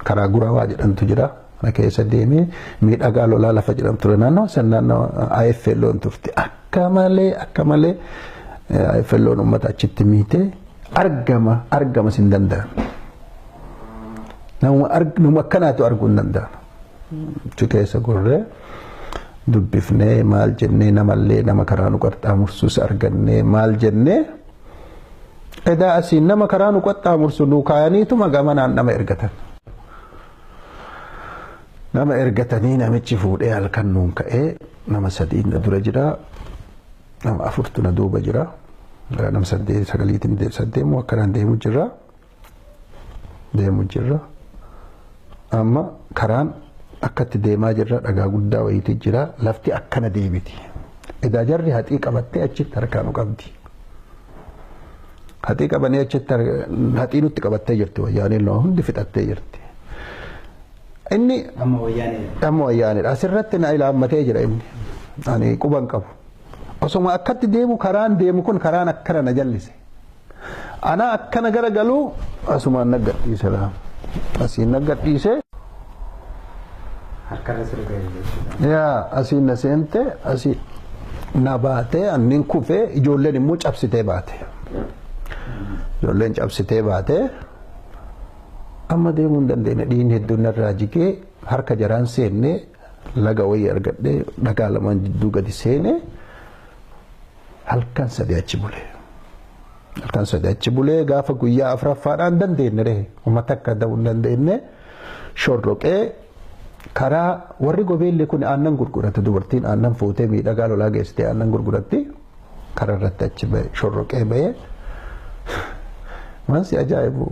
karaa gurawaa jedhamtu jira. Kana keessa deemee miidhagaa lolaa lafa jedhamtu ture naannoo san naannoo IFLOon turte. Akka malee IFLOon uummata achitti miitee argama sin danda'an. Nama akkanaatu arguu hin danda'an. Achi keessa gorree dubbifnee maal jennee namallee nama karaa nu qaxxaamursus argannee maal jennee edaa asiin nama karaa nu qaxxaamursu nu kaayaniituma gamanaan nama ergatan. Nama ergatanii namichi fuudhee halkan nuun ka'ee nama 3 na dura jira nama 4 na duuba jira nama 8 9 8 akkanaan deemu jirra amma karaan akkatti deemaa jirra dhagaa guddaa wayiitu jira lafti akkana deebiti. Edaa jarri haxii qabattee achitti harkaa nu qabdi. Haxii qabanii achitti haxii nutti qabattee jirti wayyaaneen hundi fixattee jirti. Inni amma wayyaanedha. Asirratti na ilaammatee jira inni. Ani quban qabu. Osoma akkatti deemu karaan deemu kun karaan akkana na jallise. Ana akkana garagaluu asumaan na gadhiise laa. Asiin na gadhiise. Harkarra sirra ga'e jechuudha. Yaa asiin na seente asii na baatee annin kufee ijoolleen immoo cabsitee baate. Ijoolleen cabsitee baatee amma deemuu hin dandeenye dhiigni hedduun narraa jigee harka jaraan seennee laga wayii argadhee dhagaa lamaan jidduu gadi seenee halkan 3 achi bulee. Halkan 3 achi bulee gaafa guyyaa 4ffaadhaan dandeenye ree uummata akka ta'uu hin dandeenye shorroqee karaa warri gobeelli kun aannan gurguratu dubartiin aannan fuutee miidhagaa lolaa geessitee aannan gurguratti karaa irratti achi ba'e shorroqee ba'ee waan si ajaa'ibu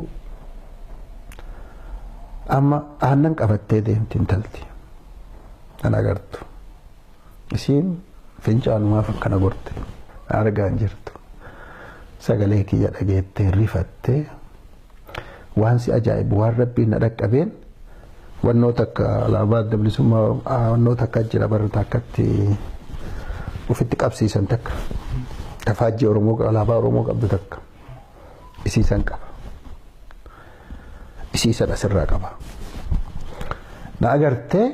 amma aannan qabattee deemti intalti kan agartu isiin fincaanumaaf akkana gorte argaa hin jirtu sagalee kiyya dhageettee rifattee waan si ajaa'ibu waan rabbiin na dhaqqabeen wannoota akka alaabaa adda bilisummaa wannoota akka jira barata akkatti ofitti qabsiisan takka tafaajjii Oromoo alaabaa Oromoo qabdu takka isiisan qaba. Isiisan asirraa qaba. Na agartee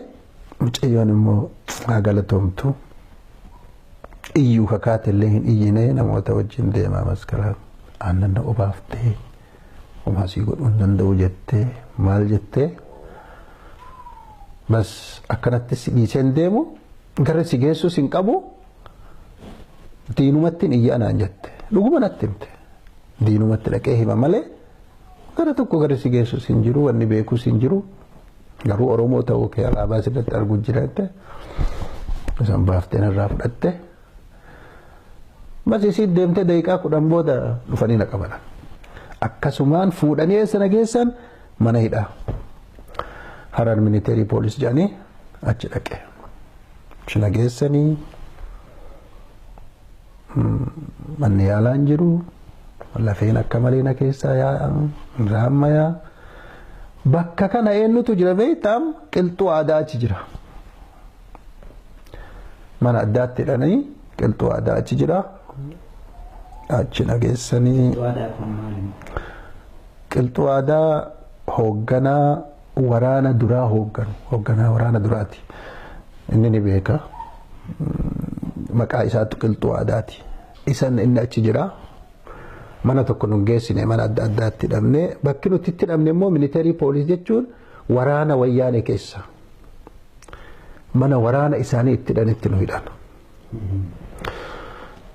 mucayyoon immoo haa galatoomtu iyyuu kakaate illee hin iyyine namoota wajjin deemaa maskaraa aannan na obaaftee homaasii godhuu hin danda'u jettee maal jettee bas akkanatti si dhiiseen deemu gara si geessus hin qabu diinumatti hin iyya anaan jette dhuguma natti himte diinumatti dhaqee hima malee gara tokko gara si geessus hin jiru wanni beekus hin jiru garuu Oromoo ta'uu kee alaabaa sirratti arguu jira jette isaan baaftee narraa fudhatte bas isii deemtee daqiiqaa 10 booda dhufanii na qaban akkasumaan fuudhanii eessa na geessan mana hidhaa. Harar militeerii poolis jedhanii achi dhaqe. Achi na geessanii manni yaalaa hin jiru lafeen akka malee na keessaa yaa'a raammayaa. Bakka kana eenyutu jira beektaa qilxuu aadaa achi jira. Mana addaatti hidhanii qilxuu aadaa achi jira. Achi na geessanii. Qilxuu aadaa hoogganaa waraana duraa hoogganu hoogganaa waraana duraati. Inni ni beeka. Maqaa isaatu qilxuu aadaati. Isan inni achi jira. Mana tokko nu geessine mana adda addaatti hidhamne bakki nuti itti hidhamne immoo militeerii poolis jechuun waraana wayyaane keessa. Mana waraana isaanii itti hidhanitti nu hidhan.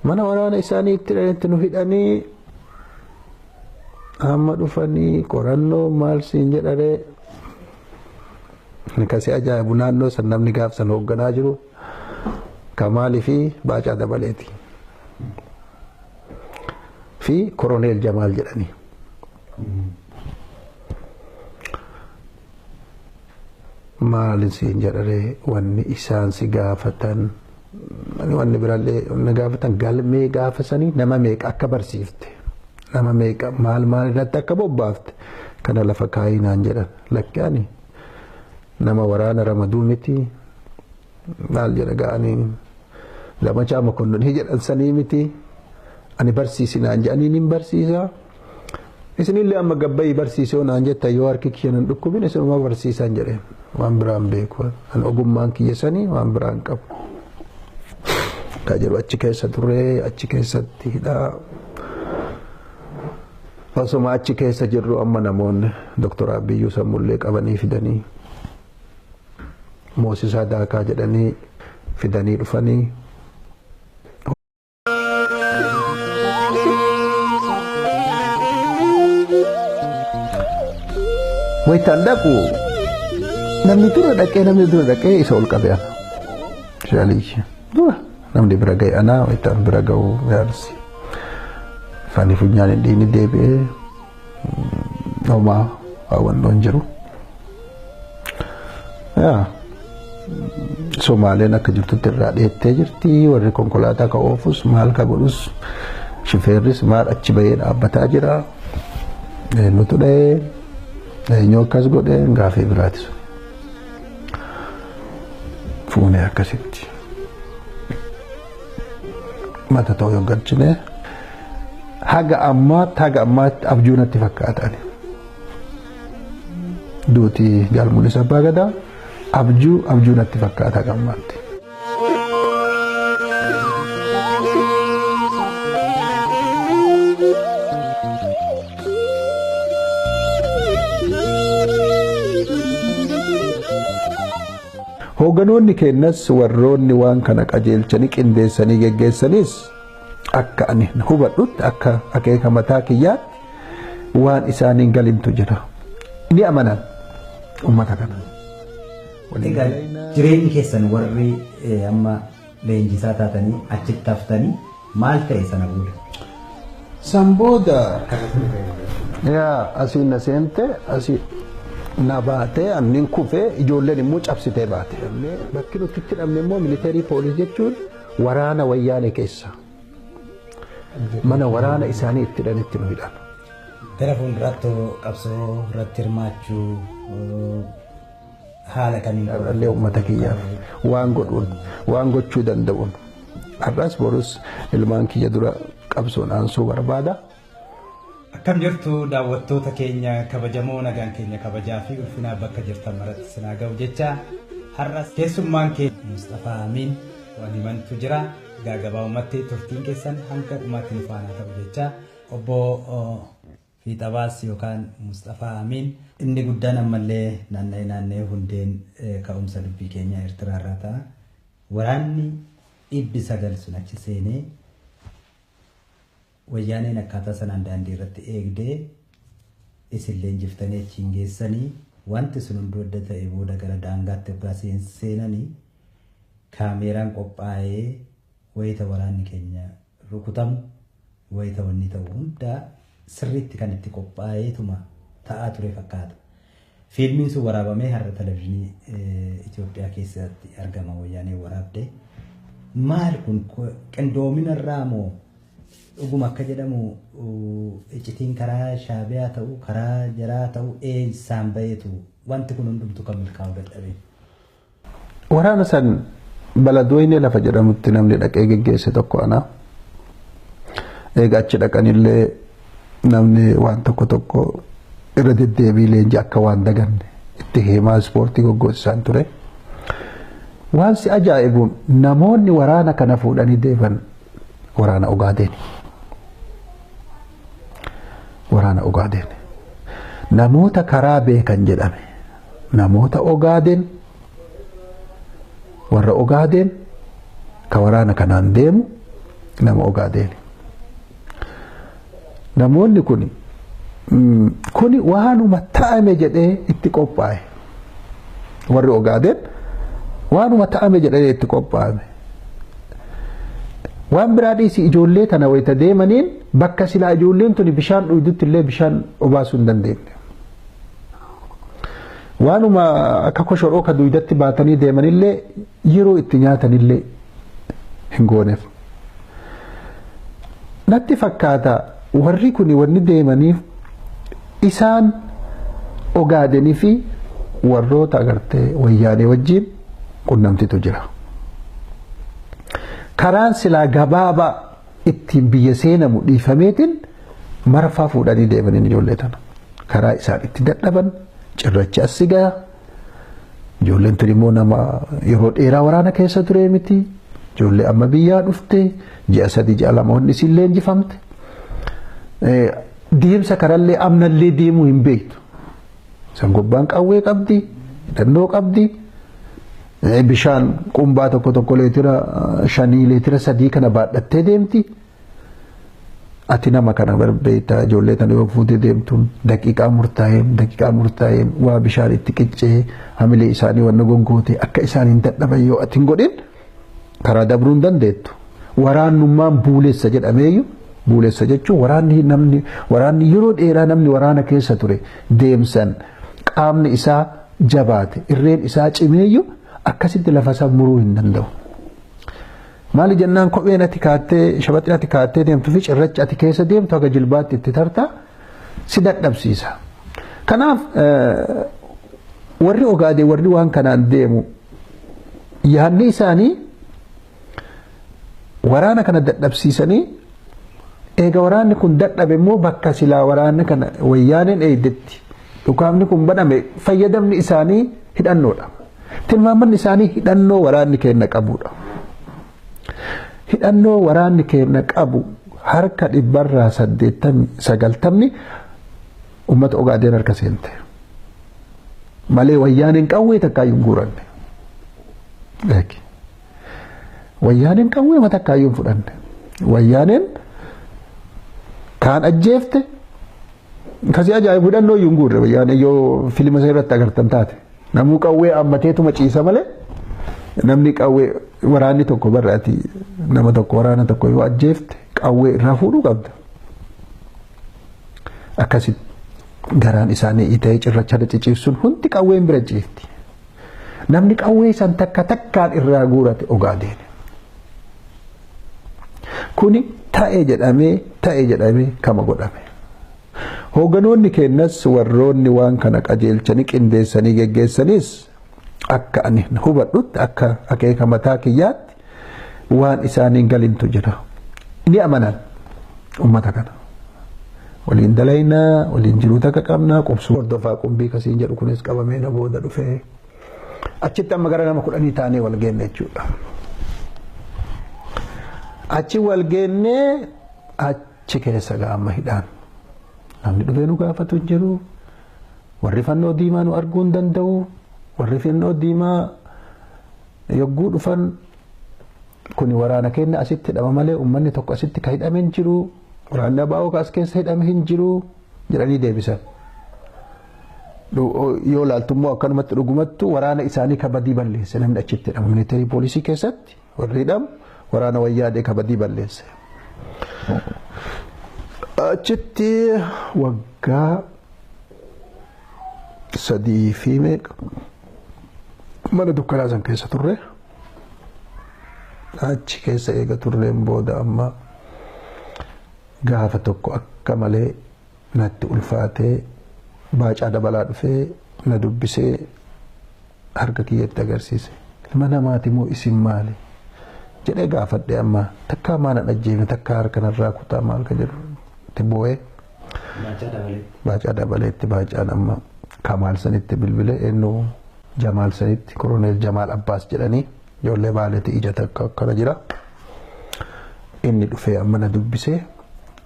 Mana waraana isaanii itti hidhanitti nu hidhanii amma dhufanii qorannoo maal siin jedharee kasi ajaa'ibu naannoo san namni gaaf san hoogganaa jiru Kamaalii fi Baacaa Dabaleeti. Fi Koroneel Jamaal jedhanii. Maal siin jedharee wanni isaan si gaafatan wanni biraallee wanni gaafatan galmee gaafasanii nama meeqa akka barsiifte nama meeqa maal maal irratti akka bobbaafte kana lafa kaayinaan jedhan lakki ani nama waraana ramaduu miti maal jedha ga'anii lamachaa makonnonii jedhan sanii miti ani barsiisinaan jedhanii nin barsiisaa. Isinillee amma gabbayii barsiisoo naan jetta yoo harki kiyya nan dhukkubin isinuma barsiisaan jedheen waan biraan beeku an ogummaan kiyya sanii waan biraan qabu. Ka jedhu achi keessa turree achi keessatti hidhaa. Osuma achi keessa jirru amma namoonni Doktor Abiyyuu sammullee qabanii fidanii Moosisaa Daakaa jedhanii fidanii dhufanii. Wayitaan dhaqu namni dura dhaqee namni dura dhaqee isa ol qabe ana. Shaaliyyi dura namni bira ga'e ana wayitaan bira ga'u yaarsi. Afaanii funyaan hin dhiigni deebi'ee homaa hawwannoon jiru. Yaa Somaaleen akka jirtutti irraa dheettee jirti warri konkolaataa ka oofus maal ka godhus shifeerris maal achi bahee dhaabbataa jira. Nutu dha'ee eenyu akkas godhee gaafii biraati sun. Fuunee akkasitti. Mata ta'uu yoo galchine haga ammaatti abjuu natti fakkaata ani. Duuti Jaal Mul'isa Abbaa Gadaa abjuu natti fakkaata haga ammaatti. Hoogganoonni keenyas warroonni waan kana qajeelchanii qindeessanii geggeessanis akka ani hubadhutti akka akeeka mataa kiyyaatti waan isaaniin galintu jira. Ni amanan uummata kana. Egaa jireenyi keessan warri amma leenjisaa taatanii achitti haftanii maal ta'e sana booda? San booda yaa asiin na seente asii na baatee annin kufee ijoolleen immoo cabsitee baate. Bakki nuti itti hidhamne immoo militeerii poolisii jechuun waraana wayyaanee keessa. Mana waraana isaanii itti hidhanitti nu hidhan. Gara fuulduraatti qabsoo irratti hirmaachuu haala kamiin Dhalli uummata kiyyaaf waan godhuun waan gochuu danda'uun har'as borus ilmaan kiyya dura qabsoon aansuu barbaada. Akkam jirtu daawwattoota keenya kabajamoo nagaan keenya kabajaa fi ulfinaa bakka jirtan maratti sinaa ga'u jecha har'as keessummaan keenya Mustafaa Amiin waan himantu jira. Egaa gabaabumatti turtiin keessan hanga dhumaatti nu faana ta'u jecha obbo Fiixabaas yookaan Mustafaa Amiin inni guddaan ammallee naanna'ee naanna'ee hundeen ka'umsa dubbii keenya Eertiraa irraa ta'a. Waraanni 900 sun achi seenee wayyaaneen akkaataa sanaan daandii irratti eegdee isin leenjiftanii achiin geessanii wanti sun hunduu adda ta'e booda gara daangaatti hoggaa seenanii kaameeraan qophaa'ee wayita waraanni keenya rukutamu wayita wanni ta'u hundaa sirriitti kan itti qophaa'eetuma ta'aa ture fakkaata. Fiilmiin sun waraabamee har'a televizyiinii Itoophiyaa keessatti argama wayyaanee waraabde. Maal kun qindoomina irraa moo dhuguma akka jedhamu iccitiin karaa Shaabiyaa ta'u karaa jaraa ta'u eessaan baheetu wanti kun hundumtu kan milkaa'uu dadhabe. Waraana san Baladweyne lafa jedhamutti namni dhaqee geggeesse tokko ana. Egaa achi dhaqanillee namni waan tokko tokko irra deddeebii leenjii akka waan daganne itti himaa ispoortii goggoosisaan ture. Waan si ajaa'ibu namoonni waraana kana fuudhanii deeman waraana Ogaadeeni. Waraana Ogaadeeni. Namoota karaa beekan jedhame namoota Ogaadeen Warra Ogaadeen ka waraana kanaan deemu nama Ogaadeeni. Namoonni kuni waanuma ta'ame jedhee itti qophaa'e. Warri Ogaadeen waanuma ta'ame jedhee itti qophaa'ame. Waan biraa dhiisi, ijoollee tana wayita deemaniin bakka silaa ijoolleen tuni bishaan dhugdutti illee bishaan obaasuu hin dandeenye. Waanuma akka koshoroo ka duydatti baatanii deemanillee yeroo itti nyaatanillee hin gooneef. Natti fakkaata warri kuni wanni deemaniif isaan Ogaadenii fi warroota agartee wayyaanee wajjin qunnamtitu jira. Karaan silaa gabaabaa ittiin biyya seenamu dhiifameetiin marfaa fuudhanii deemaniin ijoollee tana. Karaa isaan itti dadhaban cirrachi as sigaa. Ijoolleen tun immoo nama yeroo dheeraa waraana keessa ture miti. Ijoollee amma biyyaa dhufte ji'a 3 ji'a 2 wanni isiin leenjifamte. Deemsa karallee amnallee deemuu hin beektu. Sangobbaan qawwee qabdi, hidhannoo qabdi. Bishaan qumbaa tokko tokko leetira 5 leetira 3 kana baadhattee deemti. Ati nama kana beektaa, ijoollee tana yoo fuutee deemtuun daqiiqaa murtaa'een waa bishaan itti qiccee hamilee isaanii wanna gongootee akka isaan hin dadhaban yoo ati hin godhin karaa dabruu hin dandeettu. Waraannummaan buulessa jedhameeyyu, buulessa jechuun waraanni namni waraanni yeroo dheeraa namni waraana keessa ture deemsan qaamni isaa jabaate irreen isaa cimeeyyu akkasitti lafa isaa muruu hin danda'u. Maali jennaan kopheen ati kaattee shabaxin ati kaattee deemtuu fi cirrachi ati keessa deemtu haga jilbaatti itti tartaa si dadhabsiisa. Kanaaf warri Ogaadee warri waan kanaan deemu yaadni isaanii waraana kana dadhabsiisanii eega waraanni kun dadhabe immoo bakka silaa waraanni kana wayyaaneen eeydetti dhukaafni kun baname fayyadamni isaanii hidhannoodha. Tilmaammanni isaanii hidhannoo waraanni keenya qabudha. Hidhannoo waraanni keenya qabu harka 90% uummata Ogaadeen harka seente. Malee wayyaaneen qawwee takkaayyuu hin guuranne. Wayyaaneen qawwee takkaayyuu hin fudhanne. Wayyaaneen kaan ajjeefte kasii ajaa'ibu hidhannoo iyyuu hin guurre wayyaaneen yoo filima isa irratti agartan taate. Namuu qawwee ammateetuma ciisa malee namni qawwee waraanni tokko barraati nama tokko waraana tokko yoo ajjeefte qawwee irraa fuudhuu qabda. Akkasitti garaan isaanii ita'ee cirracha ciciibsuun hundi qawween bira ciifti. Namni qawwee san takka takkaan irraa guurate Ogaadeen. Kuni ta'e jedhamee kama godhame. Hoogganoonni keenyas warroonni waan kana qajeelchanii qindeessanii geggeessanis akka ani hubadhutti akka akeeka mataa kiyyaatti waan isaaniin galintu jira. Ni amanan uummata kana. Waliin dalaynaa, waliin jiruu takka qabnaa, qubsuu hordofaa qumbii kasiin jedhu kunis qabamee na booda dhufee. Achitti amma gara nama 10 taanee wal geenne jechuudha. Achi wal geennee achi keessa gaama hidhaan. Namni dhufee nu gaafatu hin jiru. Warri fannoo diimaa nu arguu hin danda'u. Warri fannoo diimaa yogguu dhufan kuni waraana keenya asitti hidhama malee uummanni tokko asitti ka hidhame hin jiru. Waraanni abaa'oo as keessa hidhame hin jiru jedhanii deebisan. Yoo laaltummoo akkanumatti dhugumattu waraana isaanii kabadii balleesse namni achitti hidhamu. Ministeerii poolisii keessatti warri hidhamu waraana wayyaadee kabadii balleesse. Achitti waggaa 3 fi meeqa mana dukkanaa san keessa turre. Achi keessa eega turreen booda amma gaafa tokko akka malee natti ulfaatee Baacaa Dabalaa dhufee na dubbisee harka kiyyatti agarsiise. Ilma namaati moo isin maali? Jedhee gaafadhe amma takkaa maana ajjeefne takkaa harka narraa kutaa maal ka jedhu itti boo'ee. Baacaa Dabaleetti Baacaan amma Kamaal sanitti bilbilee eenyu Jamaal sanitti Koroneel Jamaal Abbaas jedhanii ijoollee Baaleetti ija takka akkana jira. Inni dhufee amma na dubbisee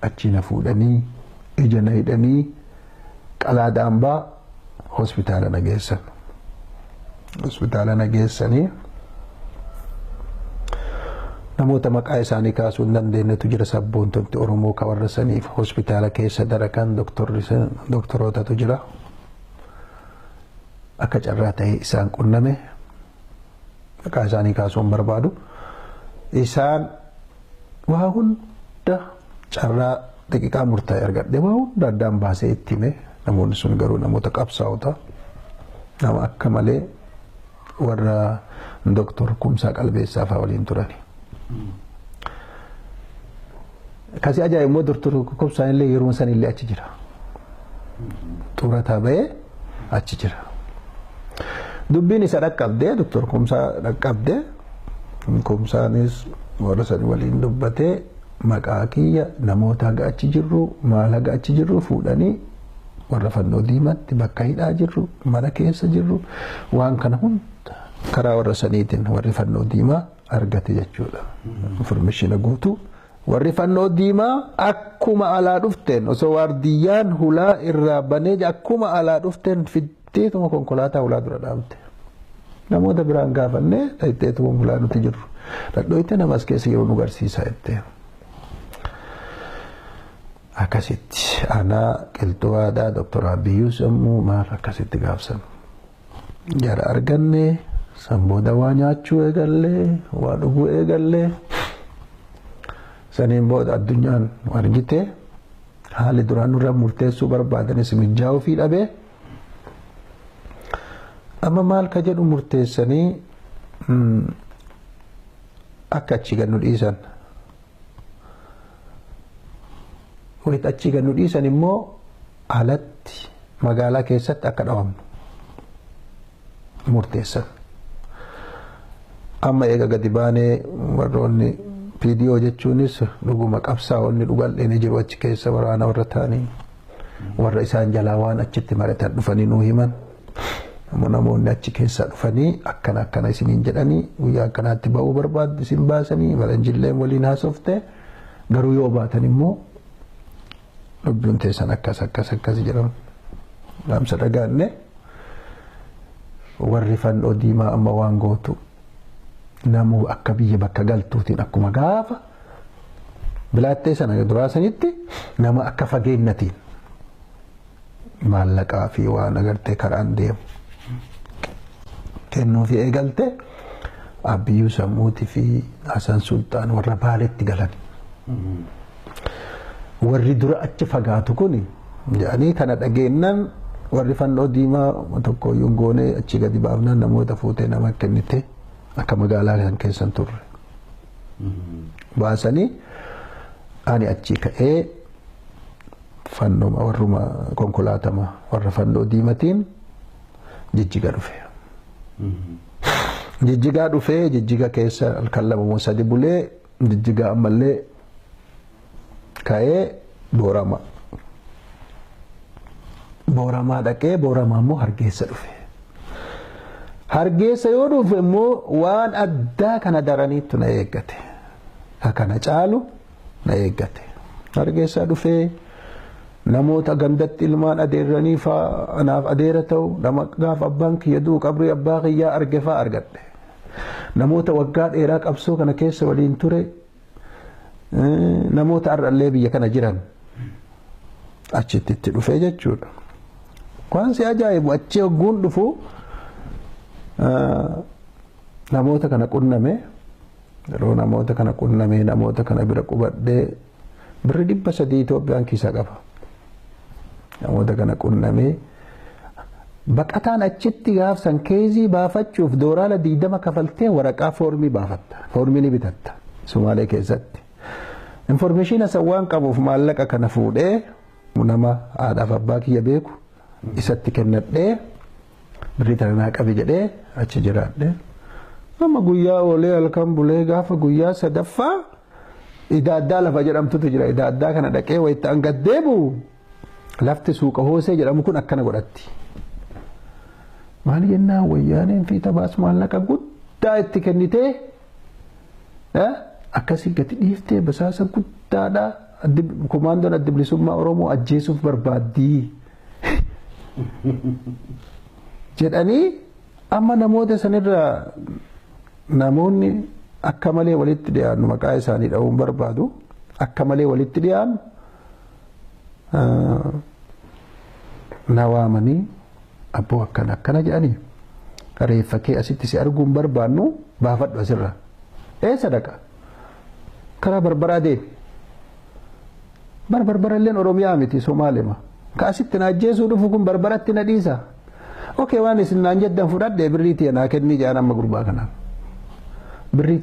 achi na fuudhanii ija na hidhanii Qalaadaambaa hospitaala na geessan. Hospitaala na geessanii Namoota maqaa isaanii kaasuu hin dandeenyetu jira sabboontonni Oromoo ka warra saniif hospitaala keessa darakan doktorootatu jira. Akka carraa ta'ee isaan qunname maqaa isaanii kaasuu hin barbaadu. Isaan waa hunda carraa daqiiqaa murtaa'e argadhe waa hunda addaan baasee itti hime. Namoonni sun garuu namoota qabsaa'ota nama akka malee warra Doktor Kumsaa Qalbeessaa fa'aa waliin turani. Kasi ajaa'ibu immoo Doktor Kumsaan illee yeroo san illee achi jira. Xurataa ba'ee achi jira. Dubbiin isa dhaqqabdee Doktor Kumsaa dhaqqabdee Kumsaanis warra sani waliin dubbatee maqaa kiyya namoota haga achi jirru maal haga achi jirru fuudhanii warra fannoo diimaatti bakka hidhaa jirru mana keessa jirru waan kana hunda karaa warra saniitiin warri fannoo diimaa argate jechuudha. Informeeshina guutuu warri fannoo diimaa akkuma alaa dhufteen osoo waardiyyaan hulaa irraa banee akkuma alaa dhufteen fiddeetuma konkolaataa hulaa dura dhaabde. Namoota biraan gaafannee dhayxeetuma hulaa nuti jirru. Dhadhooyte namas keessa yeroo nu garsiisaa jettee. Akkasitti anaa qilxuu aadaa Doktor Abiyyuu sammuu maal akkasitti gaafsan. Jara arganne san booda waa nyaachuu eegallee waa dhuguu eegallee saniin booda addunyaan argite haalli duraan nurra murteessuu barbaadanis mijaa'uu fi dhabee amma maal ka jedhu murteessanii akka achi gad nu dhiisan. Wayita achi gad nu dhiisan immoo alatti magaalaa keessatti akka dhawamnu murteessan. Amma eega gadi baanee warroonni PDO jechuunis dhuguma qabsaa'onni dhugallee ni jiru achi keessa waraana warra ta'anii warra isaan jalaa waan achitti mari'atan dhufanii nuu himan. Namoonni achi keessaa dhufanii akkana akkana isiniin jedhanii guyyaa akkanaatti ba'uu barbaaddu isin baasanii faranjilleen waliin haasofte garuu yoo baatan immoo lubbuun teessan akkas akkas akkas jedhamu. Dhaamsa dhagaanne warri fannoo diimaa amma waan gootu namuu akka biyya bakka galtuutiin akkuma gaafa bilaattee sana duraa sanitti nama akka fageennatiin maallaqaa fi waan agartee karaan deemu kennuufi eegalte Abiyyuu Sammuutii fi Hasan Sultaan warra Baaleetti galan. Warri dura achi fagaatu kun jedhanii kana dhageennan warri fannoo diimaa tokko iyyuu goonee achi gadi baafnaan namoota fuutee nama kennite akka magaalaa kan keessan turre. Baasanii ani achi ka'ee fannoo warruma konkolaatama warra fannoo diimatiin Jijjiga dhufe. Jijjigaa dhufee Jijjiga keessa halkan lama moo sadi bulee Jijjiga ammallee ka'ee Booramaa. Booramaa dhaqee Booramaa immoo Hargeysa dhufe. Hargeysa yoo dhufe immoo waan addaa kana daraniitu na eeggate. Kana caalu na eeggate. Hargeysa dhufee namoota gandatti ilmaan adeeranii faa anaaf adeera ta'u nama gaafa abbaan kiyya du'u qabrii abbaa kiyyaa arge faa argadhe. Namoota waggaa dheeraa qabsoo kana keessa waliin ture namoota har'allee biyya kana jiran achitti itti dhufee jechuudha. Waan si ajaa'ibu achi hogguun dhufu namoota kana qunname yeroo namoota kana qunname namoota kana bira qubadhee birri 300 Itoophiyaan kiisaa qaba. Namoota kana qunnamee baqataan achitti gaafsan keezii baafachuuf dooraala 20 kafaltee waraqaa foormii baafatta. Foormii ni bitatta Sumaalee keessatti. Informeeshiina san waan qabuuf maallaqa kana fuudhee nama haadhaaf abbaa kiyya beeku isatti kennadhee birrii tana naa qabi jedhee achi jiraadhe. Amma guyyaa oolee halkan bulee gaafa guyyaa sadaffaa idaaddaa lafa jedhamtutu jira. Idaaddaa kana dhaqee wayitti an gad deebi'u lafti suuqa hoosee jedhamu kun akkana godhatti. Maali jennaan wayyaaneen fi tabaas maallaqa guddaa itti kennitee akkasii gadi dhiiftee basaasa guddaadha. Komaandoon adda bilisummaa Oromoo ajjeesuuf barbaaddii jedhanii amma namoota sanirraa namoonni akka malee walitti dhiyaannu maqaa isaanii dha'uun barbaadu akka malee walitti dhiyaannu na waamanii abboo akkana akkana jedhanii reeffa kee asitti si arguun barbaannu baafadhu asirra eessa dhaqa karaa barbaraa deemi barbaralleen Oromiyaa miti Somaalema ka asitti na ajjeesuu dhufu kun barbaratti na dhiisa okee waan isin naan jedhan fudhadhee birrii tiyya naa kennii jedhan amma gurbaa kanaaf birrii.